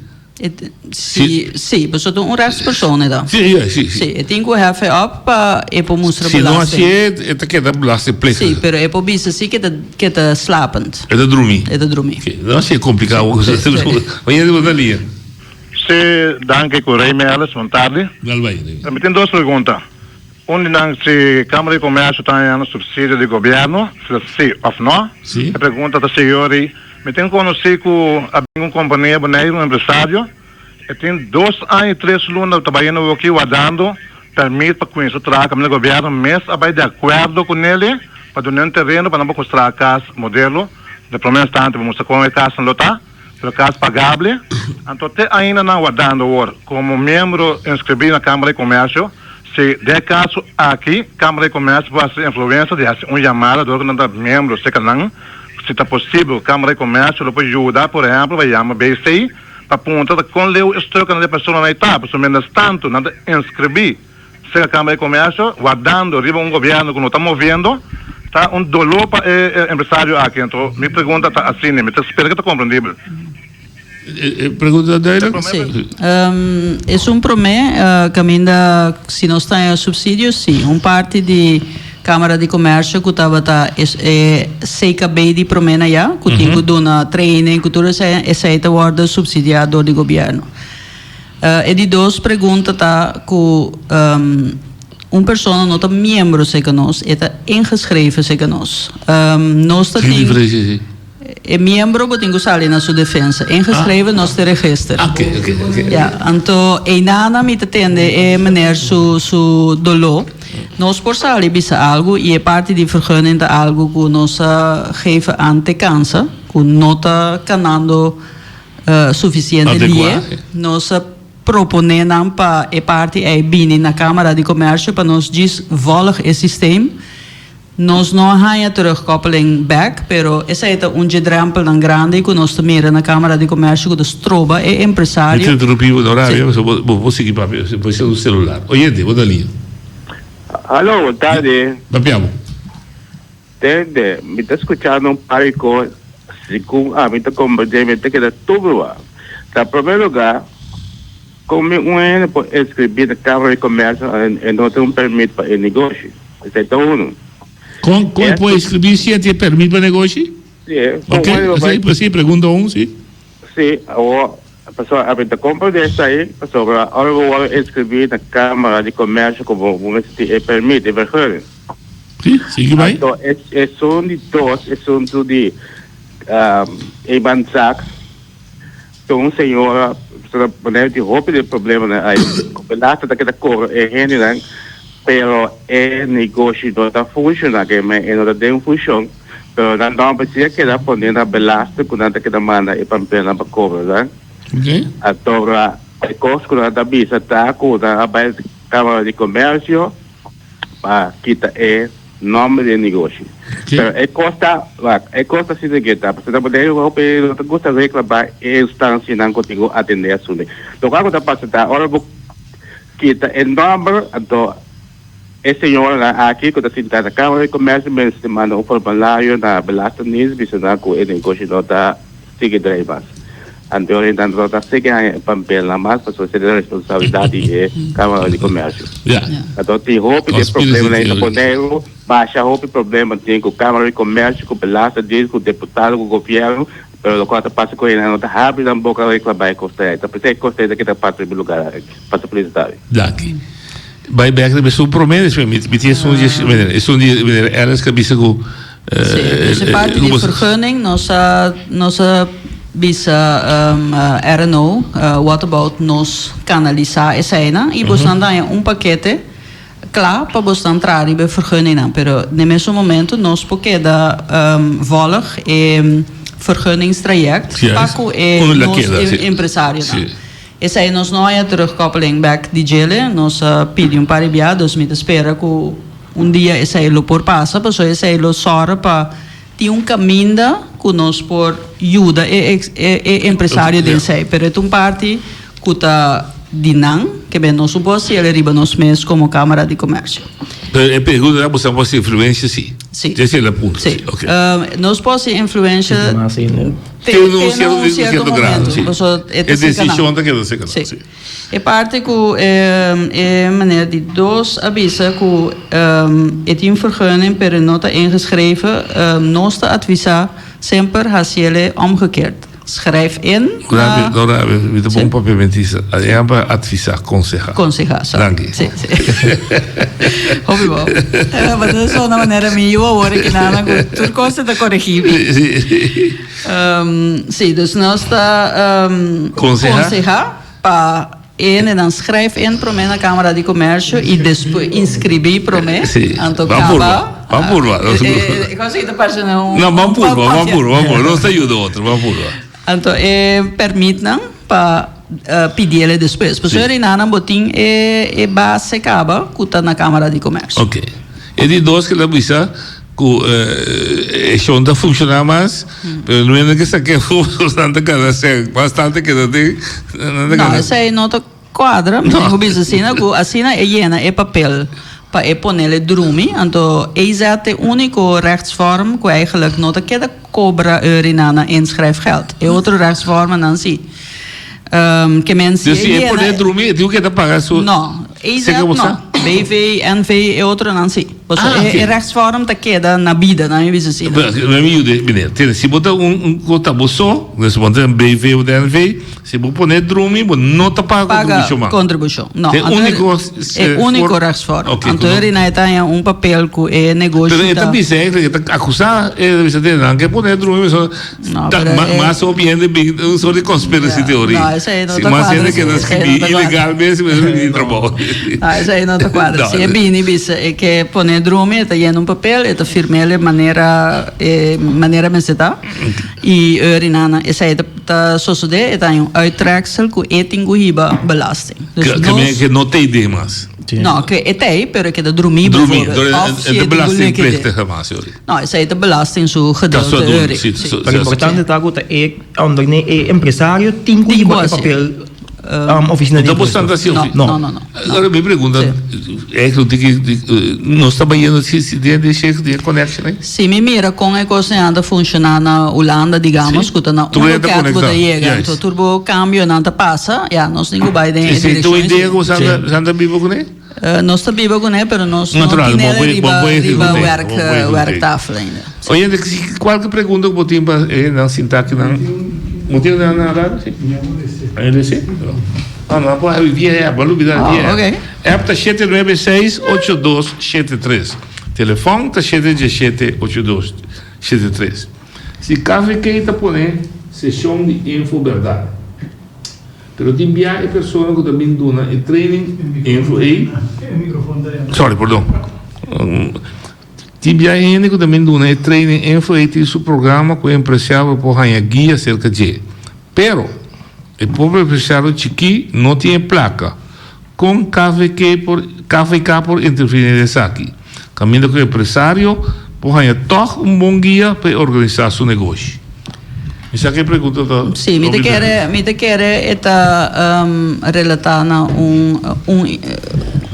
Si, si, pasobra ta un rechtspersoon e ta. Si, si, si. Si, e tin ku hefe op pa e por mustra belasting. Si no hasié e ta keda belastingplichtig. Si, pero e por bisa si ke ta ke ta slapend. E ta drumi. E ta drumi. No hasié kompliká. Oye, bo ta lia. Sí, danki ku Rey Melis, bon tardi. Dal bai. Mi tin dos pregunta. Un di nan si Kámara di Komèrsio ta hañando supsidio di gobièrnu, si ta sí òf nò. E pregunta ta sigui ori, Mi tin konosí ku a bin un kompania Boneiru, un empresario, e tin dos aña i tres luna ta bayendo awoki wardando pèrmit pa kuminsá traha kaminda gobièrnu mes a bai di akuerdo ku nele pa dun'é un tereno pa nan por konstruá kas modelo. Den promé instante bo mustra kon e kasnan lo ta. Pero kas pagable, anto te ainda nan wardando awor komo miembro inskribí na Kámara di Komèrsio. Si den e kaso aki Kámara di Komèrsio por hasi influensia di hasi un yamada dor ku nan ta miembro serka nan, si ta posibel Kámara di Komèrsio lo por yuda por ehèmpel pa yama BC pa puntra ta kon leu e stuknan di e personanan ei ta, pasobra miéntras tantu nan ta inskribí. Serka Kámara di Komèrsio, wardando riba un gobièrnu ku no ta moviendo, ta un doló pa e empresario aki. Anto mi pregunta ta asina, mi ta spera ku ta komprendibel. E pregunta ta duidelijk? Sí. Esun promé kaminda si nos ta haña supsidio, sí. Un parti di Kámara di Komèrsio ku tabata e CKB di promé na ya, ku tin ku duna training ku tur esei, esei ta wòrdu supsidiá dor di gobièrnu. E di dos pregunta ta ku un persona no ta miembro serka nos, e ta ingeschreven serka nos. Nos ta Ki tin diferensia esei? E miembro bo tin ku sali na su defensa. Ingeschreven nos ta register. Ah, oke, oke, oke. Ya, anto einana mi ta tende e meneer su su doló. Nos por sali bisa algu i e parti di vergunning ta algu ku nos a geven aan te kansa, ku no ta kanando Sufisiente die. Nos a proponé nan pa e parti ei bini na Kámara di Komèrsio pa nos djis vòlg e sistem. Nos no a haña terugkoppeling bèk, pero esei ta un dje drèmpelnan grandi ku nos ta mira na Kámara di Komèrsio ku ta stroba e Mi empresario. ta interrumpí bo no rabia, pasobra bo por sigui papia, bo por usa celular. Oyente, bo ta liña. Haló, bon tardi. Papia bo. Tende, mi ta skuchando un par di kos, segun ami ta komprendé mi ta keda tubrua. Na promé lugá, kon mi un hende por inskribí na Kámara di Komèrsio e no tin un pèrmit pa e negoshi? Esei ta unu. Kon kon e por inskribí si e tin e pèrmit pa negoshi? Sí, kon Ok, un hende por esei sí, pregunta un, sí. Sí, awor, pasobra ami ta komprendé esei, pasobra ora bo wòrdu inskribí na Kámara di Komèrsio komo bo mester tin e pèrmit, e vergunning. Sí, sigui bai. Anto esun di dos, esun tu di Eban Zak, ta un señora, pasobra Bonaire tin hopi di e problemanan ai, ku belaster ta keda kobra e hendenan, pero e negoshi no ta funshoná, ke men e no ta den funshon, pero nan nòmber si a keda pone na belaster ku nan ta keda manda e pampelnan pa kobra nan. Anto e kos ku nan ta bisa ta ku nan a bai Kámara di Komersio, pa kita e nomber di e negoshi. Pero e kos ta, wak, e kos ta asina ke ta, pasobra bo den hopi no ta gusta reklamá e instancianan ku tin ku atendé asuntu. Lokual ku ta pasa ta ora bo kita e nomber, anto e señoranan aki ku ta sinta na Kámara di Komersio mester manda un formulario na Belastingdienst bisa nan ku e negoshi no ta sigui drai mas. Anto ora nan no ta sigui haña e papelnan mas pasobra esei ta responsabilidat di e Kámara di Komersio. Anto tin hopi di e problemanan ei na Boneiru, basha hopi problema tin ku Kámara di Komersio, ku Belastingdienst, ku deputado, ku gobièrnu, pero lokual ta pasa ku nan no ta habri nan boka reklamá e kos ta ei. Ta p'esei e kos ta ei ta keda parti riba lugar aki. Pasa feliz tardi. Danki. Bai bek riba esun promé, despues mi tin esun di, esun di meneer Ellis ku a bisa ku Sí, dus e parti di vergunning nos a nos a bisa RNO what about nos kanalisá eseinan i bosnan ta haña un pakete kla pa bosnan traha riba e vergunningnan. Pero den mesun momento nos por keda vòlg e vergunningstraject pa ku e nos empresarionan. Esei nos no haña terugkoppeling bek di djele. Nos a pidi un par di bia, dus mi ta spera ku un dia esei lo por pasa, pasobra esei lo sòru pa tin un kaminda ku nos por yuda e e empresario den esei. Pero e ta un parti ku ta di nan, ke ben nos no por hasiel riba nos mes komo Kámara di Komèrsio. Pero e pregunta ta boso por hasi influensia si? Si. Esei e punto. Si. Nos por hasi influensia. Te na un cierto grado, si. E decision ta keda seca nan, si. E parti cu e meneer di dos a bisa cu e tin vergunning pero no ta ingeschreven, nos ta advisa semper haciele omgekeerd. Schrijf in na. Laura, mi ta bon papiamentista. Aña pa advisa, conseha. Conseha, sorry. Danki. Si, si. Hopi bon. Maar dat is wel una manera mi yu awor ki nana ku tur kos ta koregi mi. Si, si. Si, dus nos ta Conseha. conseha pa E hendenan schrijf in prome na Camara di Comercio y despues inscribi prome. Sí. Anto Ban caba. purba, ban purba. E cos aki ta parce na un. No, ban purba, ban purba, ban purba. Nos ta yuda otro, ban purba. Anto e permitnan pa pidiele despues. Pasobra Sí. rinanan bo tin e e base caba cu ta na Camara di Comercio. Ok. E di dos ke ta bisa ku e shon ta funshoná mas, pero no hende ke sa ke nan ta gana sèn, bastante ke nan tin, nan ta No, gana. esei no ta kuadra, mi tin ku bisa asina ku asina e yena e papel pa e ponele drumi, anto EZ ta e úniko rechtsvorm ku eigenlijk no ta keda kobra euri na na inschrijfgeld. E otro rechtsvormennan si. Ke men si Dus si e e yena. pone drumi e tin ku keda paga su. No, EZ Seke bo no. sa? BV, NV e otronan si. Pasobra Ah, e ok. e rechtsvorm ta keda na bida, nan mi bisa asina. Pero, mi mi yuda, meneer. Tene, si bo ta un, un ku ta bo so, dus bo ta un BV of NV, si bo pone drumi, bo no ta paga Paga kontribushon mas. kontribushon. No. E Anto úniko e úniko rechtsvorm. Ok, Anto ku no- eri nan e ta haña un papel ku e negoshi Pero e ta ta. bisa eigenlijk, e ta akusá, e ta bisa, tene, nan ke pone drumi, so No, Ta, pero ma, eh, mas hopi hende bin un soort di conspiracy Ja, theory. no, esei no Si ta mas cuadra, hende keda esei no skribí ta cuadra. ilegalmente, mas hende tin trabou. No, esei no ta cuadra. No. Si e bini bisa e ke pone drumi, e ta yena un papel, e ta firm'el manera e manera mester ta. I eurinana esei ta ta sosodé, e ta haña un uittreksel ku e tin ku hiba belasting. Dus Ke, ke, nos ke no ta idee mas. No, ke e ta ei, pero e keda drumí Drumí, bijvoorbeeld. door Of e si e e tin ku belastingplichtige liquidé. mas, sorry. No, esei ta belasting su Ta gedeelte su adulto, eurie. si, Sí. su- Pero importante ta ku ta e omdat e empresario tin ku Tin ku hiba e hasi. papel um, oficina di No por impuesto. stanta así, No, ofi- no, no, no. Ahora mi pregunta, eigenlijk di, di, di, nos ta bayendo si si den den shake den connection eh? Si mi mira kon e kosnan ta funshoná na Hulanda, digamos, Sí. ku ta na Tur un e ta loket ku ta konektá. yega, Juist. anto tur bo kambionan ta pasa, ya, nos tin ku bai den e Si si tu direkshon idea esei. ku santa santa biba kuné? Nos ta biba kuné, pero nos no Natural, tin'el bo riba bo riba ehecuté, werk bo ehecuté. werktafel ainda. Oyente, si kualke pregunta ku bo tin pa e nan sinta aki nan, bo tin nan na radio? Si. NDC? No, no, por habi via app, bo lubida Oh, via app. ok. App ta shete nuebe seis ocho dos shete tres. Telefòn ta shete diesshete ocho dos shete tres. Si KVK ta pone seshon di info bèrdat. Pero tin bia e persona ku ta bin duna e training info ei. Sorry, pordon. Tin bia e hende ku ta bin duna e training info ei tin su programa ku e empresario por haña guia serka dje. Pero, e pobre empresario chikí no tin e plaka. Kon KVK por KVK por intervení den esaki? Kaminda ku e empresario por haña tòg un bon guia pa e organisá su negoshi. Mi sa ku e pregunta ta Sí, mi ta hopi kere, mi ta kere e ta relatá na un un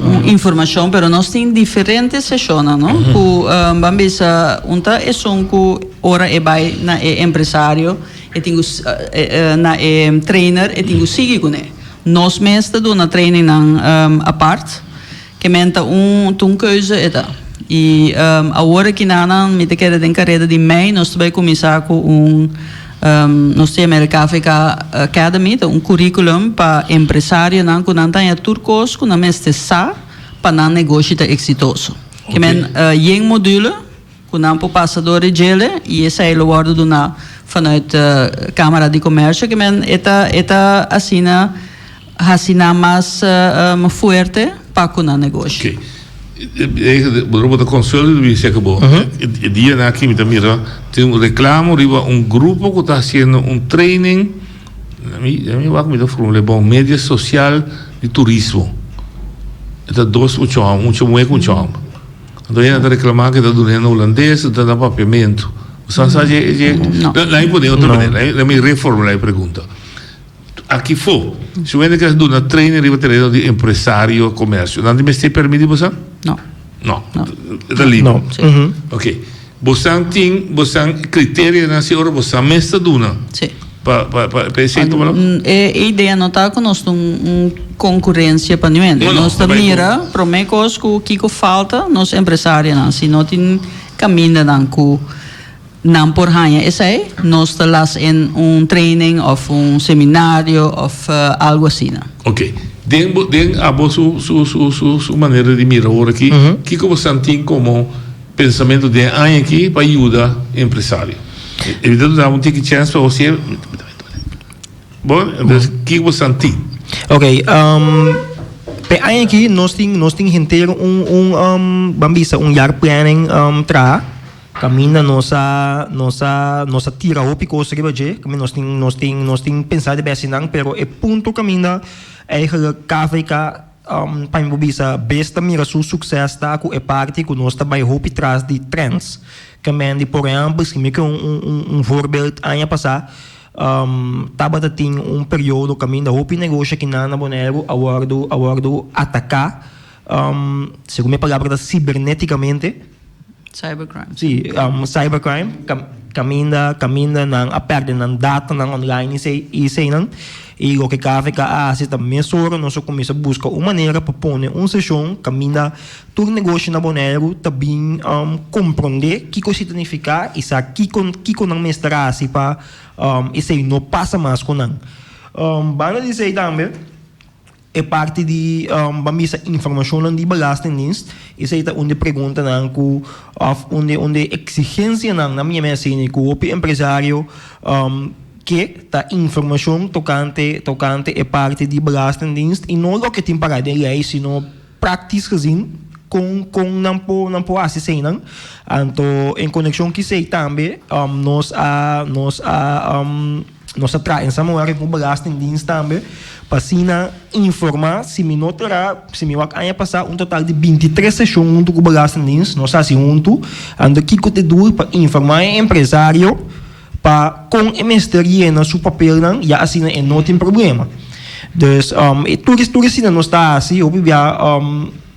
un informashon, pero nos tin diferente seshonnan, no? Ku ban bisa un ta esun ku ora e bai na e empresario e tin ku na e trainer e tin ku sigui kuné. Nos mes ta duna trainingnan apart. Ke men ta un ta un keuze e ta. I awor aki nan mi ta kere den kareda di mei nos ta bai kuminsá ku un nos ta yama el KVK Academy, ta un curriculum pa empresarionan ku nan ta haña tur kos ku nan mester sa pa nan negoshi ta eksitoso. Ke men yen module ku nan por pasa dor e djele i esei lo wòrdu duná vanuit Kámara di Komèrsio. Ke men e ta e ta asina hasi nan mas fuerte pa ku nan negoshi. Oké. Bo ta konsuelo di bisa ku bo e dianan aki mi ta mira tin un reklamo riba un grupo ku ta hasiendo un training mi mi wak mi ta formul'é bon media sosial di turismo. E ta dos mucha hòmber mucha muhé ku mucha hòmber. Anto hende ta reclama cu e ta duna na hulandes, ta na papiamento. Bo sa dje dje? No. Laat mi pone otro manera, laat mi reformula e pregunta. Aki fo, si un hende kier duna training riba tereno di empresario, comercio, nan tin mester permiti bo sa? No. No. No. E ta liber? No. Si. Ok. Bosan tin, bosan criterionan si ora bosan mes ta duna? Si. Pa pa pa pa esei tuma lo? E idea no ta ku nos ta un un konkurensia pa niun hende. No, no, Nos ta ta bai ku- mira promé kos ku kiko falta nos empresarionan si no tin kamindanan ku. Nan por haña esei, nos ta las in un training of un seminario of algo asina. Ok. Den bo den abo su su su su su manera di mira awor aki, kiko bo san tin komo pensamentu den e aña aki pa yuda empresario? E mi ta duna un tiki chèns pa bo sier. Bo, entonces kiko bo san tin? Ok, p'e aña aki nos tin nos tin henter un un ban bisa un jaarplanning traha. Caminda nos a nos a nos a tira hopi cos riba dje, caminda nos tin nos tin nos tin pensa di besi nan, pero e punto caminda eigenlijk KVK pa mi por bisa bes ta mira su succes ta cu e parti cu nos ta bay hopi tras di trends. Caminda por ehempel si mi ke un un un voorbeeld aña pasa tabata tin un periodo caminda hopi negoshi akinan na Boneiru a wordo a wordo ataca segun mi palabra ta ciberneticamente. Cybercrime. Sí, cybercrime, kaminda kaminda nan a pèrdè nan datanan online i eseinan. I loke KVK a hasi ta mesora nos a kuminsá buska un manera pa pone un seshon kaminda tur negoshi na Boneiru ta bin komprondé kiko esei ta nifiká i sa kiko kiko nan mester hasi pa esei no pasa mas ku nan. Banda di esei tambe. E parti di ban bisa informashonnan di Belastingdienst, esei ta un di preguntanan ku òf un di un di eksigensianan na mi mester asina ku hopi empresario ke ta informashon tokante tokante e parti di Belastingdienst i no loke tin pará den lei sino praktisch gezien kon kon nan por nan por hasi eseinan. Anto en konekshon ku esei tambe nos a nos a. Nos ta traha en samenwerking ku Belastingdienst tambe pa asina informá si mi no tra si mi wak aña pasá un total di bintitres seshon huntu ku Belastingdienst nos hasi huntu anto kiko ta e dul pa informá e empresario pa kon e mester yena su papelnan ya asina e no tin problema. Dus tur tur asina nos ta hasi hopi bia.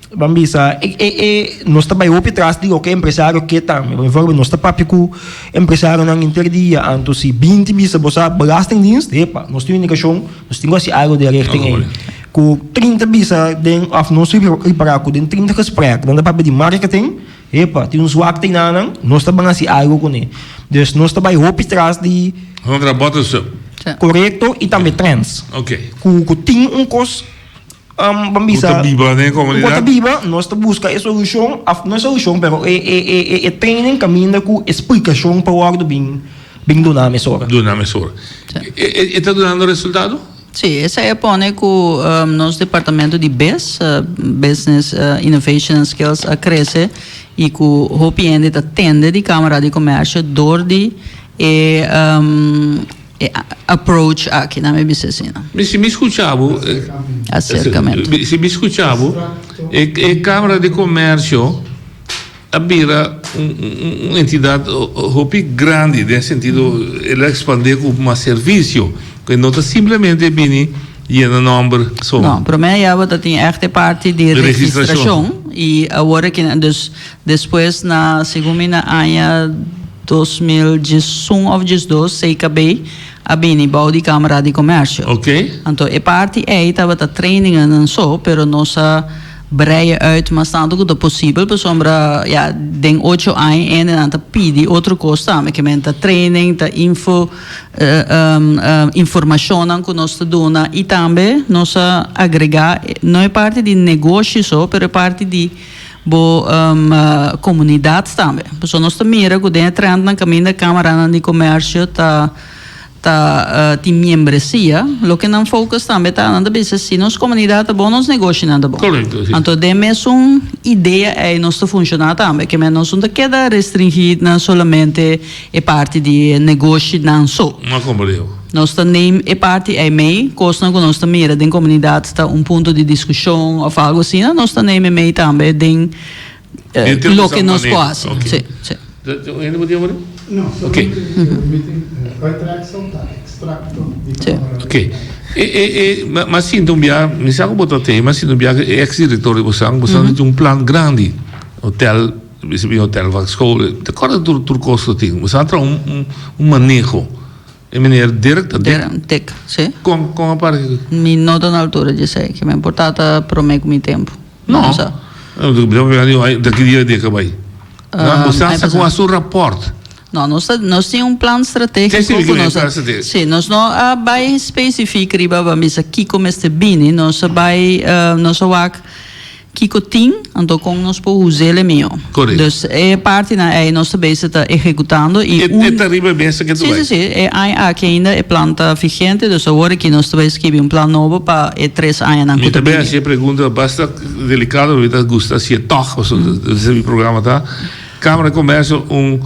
Ban bisa, e, e, e, nos ta bai hopi tras di loke empresario ke tambe. Bijvoorbeeld, nos ta papia ku empresarionan henter dia, anto si binti bisa bo sa belastingdienst, epa, nos tin indikashon, nos tin ku hasi algo den richting ei. Ku 30 bisa den, òf nos ripará ku den 30 gesprek nan ta papia di marketing, epa, tin un zwakte einan, nos ta ban hasi algo kuné. Dus nos ta bai hopi tras di. Nos ta bottoms up. Korekto, i tambe trends. Oké. Ku, ku tin un kos. Ban bisa. Ku ta biba den e komunidat. Ku ta biba, nos ta buska e solushon, òf no e solushon, pero e e e e e training kaminda ku e splikashon pa wòrdu bin bin duna mesora. Duna mesora. E e e ta dunando resultado? Sí, esei a pone ku nos departamento di bes, Business Innovation and Skills, a krese i ku hopi hende ta tende di Kámara di Komèrsio dor di e E approach aki, nan mi bisa asina. Mi si mi scucha bo. Acercamento. Si mi scucha bo, e e Camara di Comercio a bira un un entidad hopi grandi den sentido el a expande cu mas servicio, cu no ta simplemente bini yena nomber so. No, prome ya bo ta tin echt e parti di registracion y awor aki dus Despues na segun mi na aña 2011 of 12 CKB a bini bou di Camara di Comercio. Ok. Anto e parti ei tabata trainingennan so, pero nos a breia uit mas tanto ku ta posibel pasobra ya den ocho aña hendenan ta pidi otro kos tambe, ke men ta training, ta info, informashonnan ku nos ta duna i tambe nos a agrega no e parti di negoshi so, pero e parti di Bo comunidad tambe. Pasobra nos ta mira cu den e trendnan caminda camaranan di comercio ta ta tin miembresia, loke nan focus tambe ta, nan ta bisa si nos comunidad ta bon, nos negoshinan ta bon. Correcto, si. Anto den mesun idea ey nos ta funciona tambe, ke men nos no ta keda restringi na solamente e parti di negoshinan so. No comprende. Nos ta neem e parti ei mei, kosnan ku nos ta mira den komunidat ta un punto di diskushon òf algu asina, nos ta neem e mei tambe den loke nos por hasi. Sí, sí. Hende por tin ora? No, solamente mi tin uittreksel ta ekstrakto di Kámara. Ok. E, e, e, m'a sinti un bia, mi sa ku bo ta tei, m'a sinti un bia ku e eks direktor di bosan, bosan tin un plan grandi, hotel, bisa bin hotel vak skol, te kòrda tur tur kos ku tin. Bosan a traha un un un maneho. E meneer Dirk ta Dirk? Dirk, si. Kon, kon a parke? Mi no ta na altura dje esei. Ke men por ta ta prome ku mi tempu. No. No sa. Da ki dia Dirk a bai? Bo sa sa ku a su raport. No, nos ta, nos tin un plan strategico Sí, sí, cu nos plan a, strategico. sí, nos no a bay specifiek riba pa bisa kico mester bini, nos a bay, eh, nos a wak kico tin, anto con nos por us'ele miho. Correcto. Dus e partinan ey nos ta bezig ta ejecutando y E, un e ta riba e mesa ke tu Sí, bay. sí, sí, e aña aki ainda e plan ta vigente, dus awor aki nos ta bay skibi un plan nobo pa e tres añanan Mi cu ta ta bay bini. haci e pregunta basta delicado, mi ta gusta haci'e toch, pasobra esey mi programa ta. Cámara de Comercio un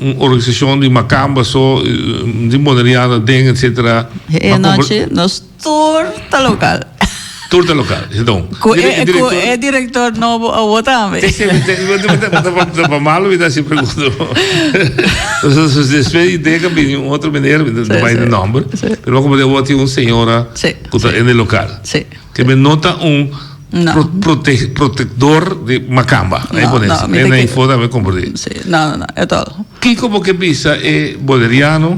un organisacion di macamba so di boneriano den etcetera. E nochi nos tur ta local. Tur ta local, esei ta un. Cu e cu e director nobo awo tambe. Ta pa malo mi ta haci pregunta. Despues di deka bini un otro meneer, mi ta bay den nomber, pero como awo tin un señora cu ta en e local. Ke men no ta un No. pro, prote, protector di macamba. No, Ahí pone no, eso. mi En te ahí ke- foto me comprendí. Sí, no, no, no, e tol. Kiko bo ke bisa e boneriano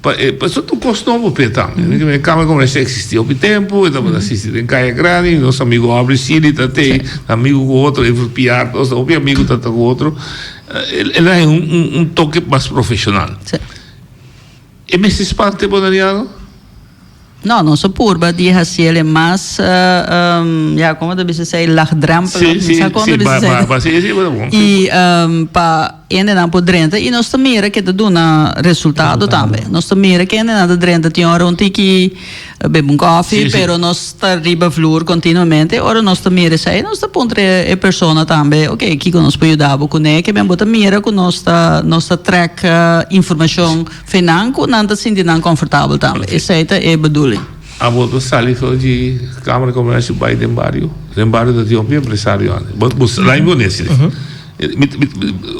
pa e pa eso ta un kos nobo p'e tambe. Mi ke Kamer Komersio existi hopi tempu, e tabata asisti den Kaya Grandi, nos amigo Aubrey Sealy ta tei, amigo ku otro, Evert Piar, nos hopi amigo ta ta ku otro. El el a haña un un un toke mas profesional. Sí. E mester spanta e boneriano? No, nos a purba di haciele mas, ja, como ta bisa esey, laagdrempelig. Sí, sí, Mi sa con sí, ta bisa ba, esey. ba, ba, sí, sí, bueno, bon. Y pa hendenan por drenta y nos ta mira ke ta duna resultado tambe. Nos ta mira ke hendenan ta drenta tin ora un tiki bebe un koffie, Sí, sí. pero nos ta riba vloer continuamente. Ora nos ta mira esey, nos ta puntra e persona tambe, ok, kiko nos por yuda bo cune? Ke men bo ta mira cu nos ta, nos ta trek informacion. Fe nan ku nan ta sinti nan konfortabel tambe. Esei ta e bedoeling. Abo ta sali for di Kamara di Komersio bai den bario. Den bario ta tin hopi empresario ande. Bo bo laimi bo nesi. Mi mi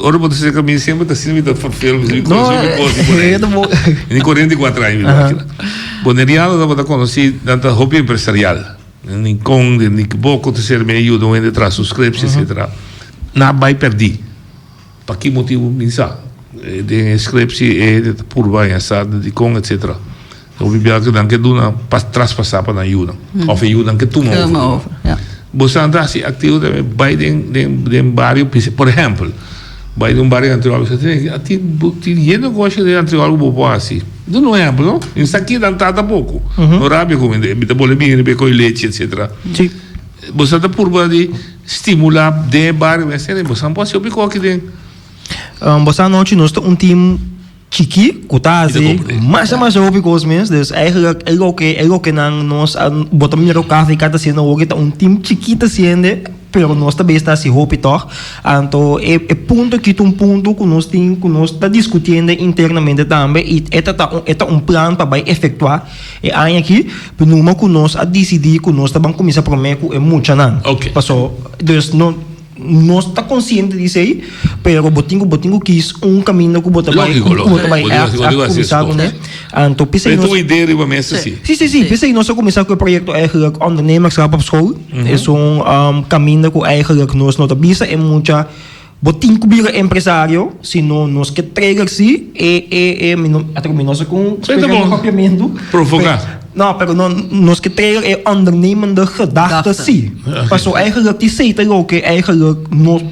ora bo ta seka mi semper ta sinti mi ta verveel mi mi No, mi kos di por ahí. Mi tin 44 aña mi ta aki. Boneriano tabata konosí nan ta hopi empresarial. Den Rincon, den Nikiboko ta ser mi a yuda un hende traha su scriptie etcetera. Nan a bai pèrdí. Pa ki motibu mi sa? Den e scriptie e hende ta purba haña sa di dikon etc. Hopi bia ku nan ke duna pa traspasá pa nan yunan òf e yunan ke tuma over di nan. Bo sa ta hasi aktivo tambe bai den den den bario p'esei por ehèmpel bai den un bario anterior bisa tin tin tin hende negoshi den anterior ku bo por hasi. Duna un ehèmpel no. Mi sa kinan ta tampoko. No rabia ku mi mi ta bole bini riba e koi lechi etc. Bo sa ta purba di stimula den e bario mester en bo sa por haci hopi koki den. Bo sa anochi nos ta un team chiki ku ta haci masha masha hopi kos mes dus eigenlijk e loke e loke nan nos a bo ta mira KVK ta haciendo awoki ta un team chiki ta haciende pero nos ta bes ta haci hopi tog anto e e punto aki ta un punto ku nos tin ku nos ta discutiendo internamente tambe y e ta ta e ta un plan pa bay efectua E aña aki, numa ku nos a disidí ku nos ta ban kuminsá promé ku e muchanan. Ok. Paso, dus no, nos ta konsiente di esei, pero bo tin ku, bo tin ku kis un kaminda ku bo ta bai, Lógiko, ku bo ta bai lógiko. ègt, Bo tin ku ègt hasi kuminsá esei. kuné. Anto p'esei Pero nos. ta un idea riba mesa si. Sí, sí, sí. P'esei nos a kuminsá ku e proyekto eigenlijk Ondernemerschap op School. Esun kaminda ku eigenlijk nos no ta bisa e mucha. Bo tin ku bira empresario, si no nos ke trigger si e e e mi no ata mi no sa kon Senta splika bon. e papiamentu. Provoká. No, pero no nos ke trigger e ondernemende gedachte si. Paso eigenlijk di esei ta loke eigenlijk nos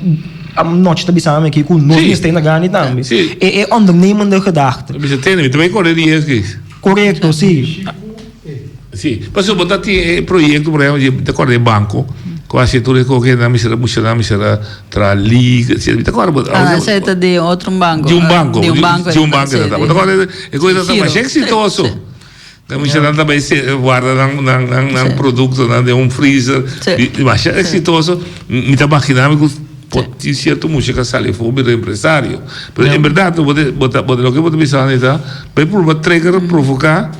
anochi ta bisa mi aki ku nos Si. mester na grandi tambe. Si. E e ondernemende gedachte. Bisa tende mi ta bai kore riesgo. Korekto, si. Si, pasobra bo ta tin e proyecto por ehempel di ta corda e banco cu haci tur e coge nan mester a busca nan mester a traha liga etcetera mi ta corda bo Ah, esey ta di otro un banco. Di un banco, Di un banco. di un banco si, bo ta corda e cosa ta Giro. masha exitoso. Si, Nan mester nan ta bay warda nan nan nan nan Si. productonan den un freezer Si. y masha Si. exitoso mi ta magina mi cu por tin cierto mucha cu a sali afo bira empresario pero en berdad bo ta bo ta loke bo ta bisa ta bay purba trigger provoca.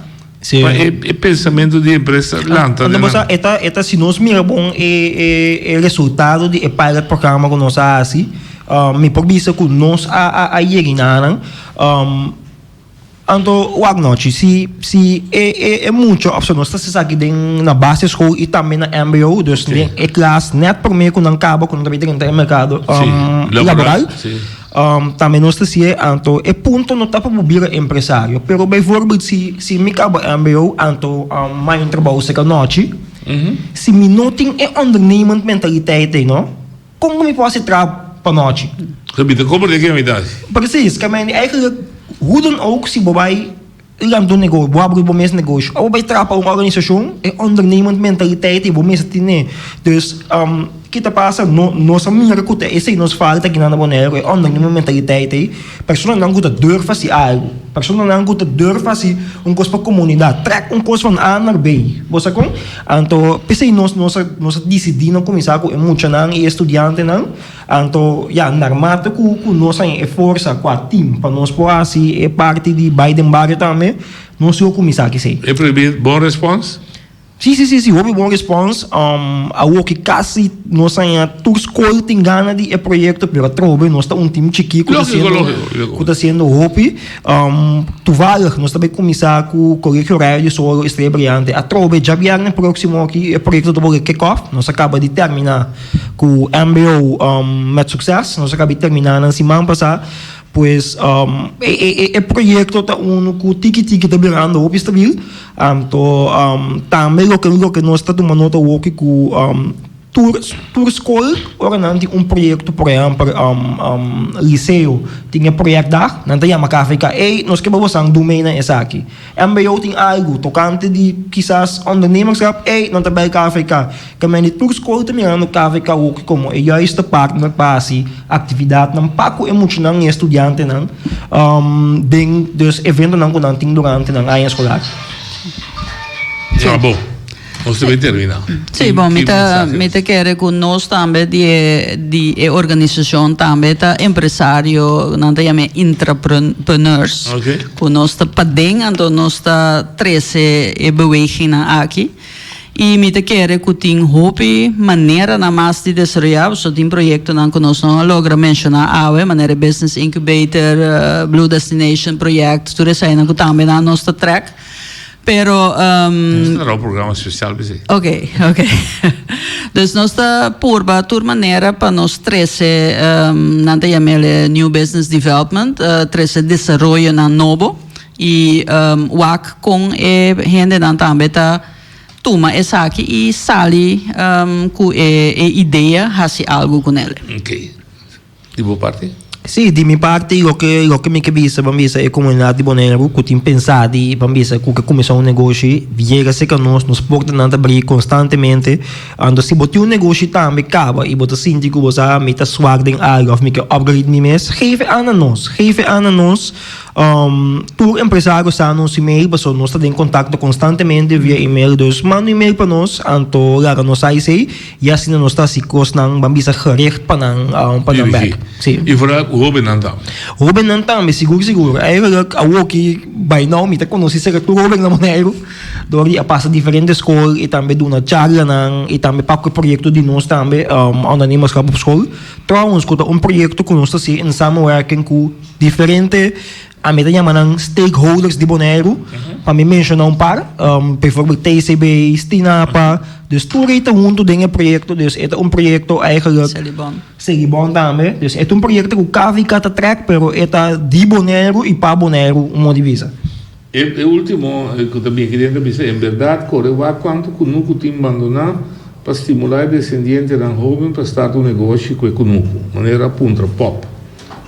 Sí. Pa e, e pensamentu di empresa lanta Anto den bosa nan. e ta e ta si nos mira bon e e e resultado di e pilot programa ku nos a hasi, mi por bisa ku nos a a a yega na nan. Anto wak nochi si si e e e mucha òf nos ta hasi esaki den na basisschool i tambe na mbo, dus Sí. den e klas nèt promé ku nan kaba ku nan ta bai drenta e merkado Sí, laboral. laboral. Sí. Tambe nos ta si'e, anto e punto no ta pa bo bira empresario, pero bijvoorbeeld si si mi kaba mbo anto mai un trabou seka nochi, si mi no tin e ondernemend mentaliteit ei no, kon ku mi por hasi traha? panochi. Gebita, kon por ke mi ta hasi? Precies, ke men eigenlijk hoe dan ook si bo bai lanta un negoshi, bo abri bo mes negoshi of bo bai traha pa un organisashon, e ondernemend mentaliteit ei bo mester tene. Dus ki ta pasa no nos a mira ku ta esei nos falta akinan na Boneiru, e ondernemend mentaliteit ei. Personanan ku ta durf hasi algu, personanan ku ta durf hasi un kos pa komunidat, trèk un kos van A naar B. Bo sa kon? Anto p'esei nos nos a nos a disidí na kuminsá ku e muchanan i e studiantenan. Anto ya, narmate ku ku nos haña e forsa ku a tim pa nos por hasi e parti di bai den bario tambe, nos lo kuminsá kisei. E pribí bon respons? Sí, sí, sí, sí, hopi bon respons. Awoki kasi nos haña tur skol tin gana di e proyekto, pero atrobe nos ta un tim chikí ku ta hasiendo, ku ta hasiendo hopi. Toevallig nos ta bai kuminsá ku Kolegio Rayo di Sol Estrella Brillante. Atrobe djabièrnè próksimo aki e proyekto ta bolbe kick off. Nos a kaba di terminá ku mbo met sukses. Nos a kaba di terminá nan siman pasá. Pues e proyekto ta unu ku tiki tiki ta birando hopi stabil. Anto tambe loke loke nos ta tuma nota awoki ku tur tur skol ora nan tin un proyekto por ehèmpel liseo tin e proyektdag nan ta yama KVK ey nos ke pa bosan dun mee na esaki. Mbo tin algu tokante di kisas ondernemerschap ey nan ta bai KVK. Kaminda di tur skol ta mirando KVK awoki komo e juiste partner pa hasi aktividatnan pa ku e muchanan i e studiantenan den dus eventonan ku nan tin durante nan aña eskolar. Ah bon, nos ta bay termina. Sí, bon, mi ta mi ta kere ku nos tambe di e di e organisashon tambe ta empresario, nan ta yama intrapreneurs. Ku nos ta paden anto nos ta trese e bewegingnan aki. I mi ta kere ku tin hopi maneranan mas di desaroyá, pasobra tin proyektonan ku nos no a logra menshoná awe, manera e Business Incubator, Blue Destination Project, tur eseinan ku tambe nan nos ta trèk. Pero. Nos ta traha un programa spesial pa esei. Ok, ok. Dus nos ta purba tur manera pa nos trese, nan ta yam'el e New Business Development, trese desaroyonan nobo. I wak kon e hendenan tambe ta tuma esaki i sali ku e idea hasi algu ku nel. Ok. Di bo parti? Sí, di mi parti loke loke mi ke bisa ban bisa e komunidat di Boneiru ku tin pensá di ban bisa ku ke kuminsá un negoshi yega serka nos, nos portanan ta brí konstantemente. Anto si bo tin un negoshi tambe kaba i bo ta sinti ku bo sa mi ta swak den algu òf mi ke upgrade mi mes, geef e an na nos, geef e an na nos. Tur empresario sa nos email pasobra nos ta den kontakto konstantemente via email dus manda un email pa nos anto laga nos sa esei i asina nos ta hasi kosnan ban bisa gericht pa nan pa nan bek. Si. I vooral ku hobennan tambe. Hobennan tambe sigur sigur eigenlijk awoki by now mi ta konosí serka tur hoben na Boneiru dor di a pasa diferente skol i tambe duna charlanan i tambe pa ku e proyekto di nos tambe ondernemerschap op school trouwens ku ta un proyekto ku nos ta hasi in samenwerking ku Diferente, ami ta yama nan stakeholders di Boneiru, pa mi menshoná un par, bijvoorbeeld TCB, Stinapa, dus tur ei ta huntu den e proyekto, dus e ta un proyekto eigenlijk. Selibon. Selibon tambe, dus e ta un proyekto ku KVK ta trèk, pero e ta di Boneiru i pa Boneiru, un modo di bisa. E último ku ta bin aki den ta bisa, En bèrdat, kore wak kuantu kunuku tin bandoná pa stimulá e desendientenan hóben pa start un negoshi ku e kunuku, manera a puntra Pòp.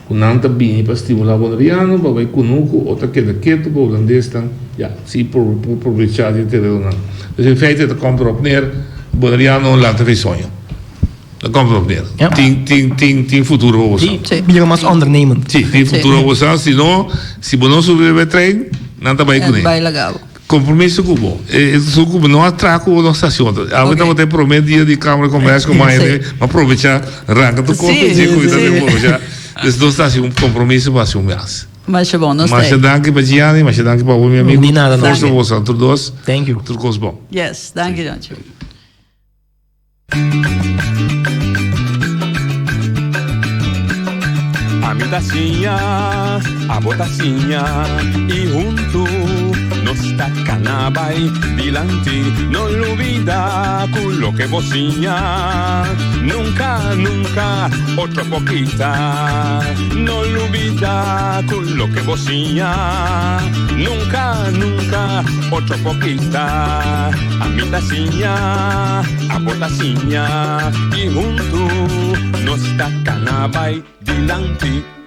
Ku nan ta bini pa stimulá boneriano pa bai kunuku o ta keda ketu pa hulandesnan ya si por probechá di e terenonan. Dus in feite ta komt erop neer boneriano lanta fi soño. Ta komt erop neer. Tin tin tin tin futuro pa boso. Sí, bira mas ondernemend. Sí, tin futuro pa boso. Si no, si bo no subi riba e trein, nan ta bai kuné. Bai laga bo. Compromiso cu bo. E su cu bo no a traha cu bo no stacion. Awe tabata e prome dia di Camara di Comercio cu maya den. Ma aprovecha ranca tur cos dje cu mi ta den aprovecha. Dus nos ta haci un compromiso pa haci un mes. Masha bon, nos ta Masha danki pa Gianni, masha danki pa bo mi amigo. Di nada, no. Forsa boso tur dos. Thank you. Tur cos bon. Yes, danki Doncho. Ami ta siña, abo ta siña y huntu nos ta cana bay dilanti. No lubida cu loke bo siña nunca, nunca otro por kita. No lubida cu loke bo siña nunca, nunca otro por kita. Ami ta siña, abo ta siña y huntu nos. Nos ta kana bai dilanti.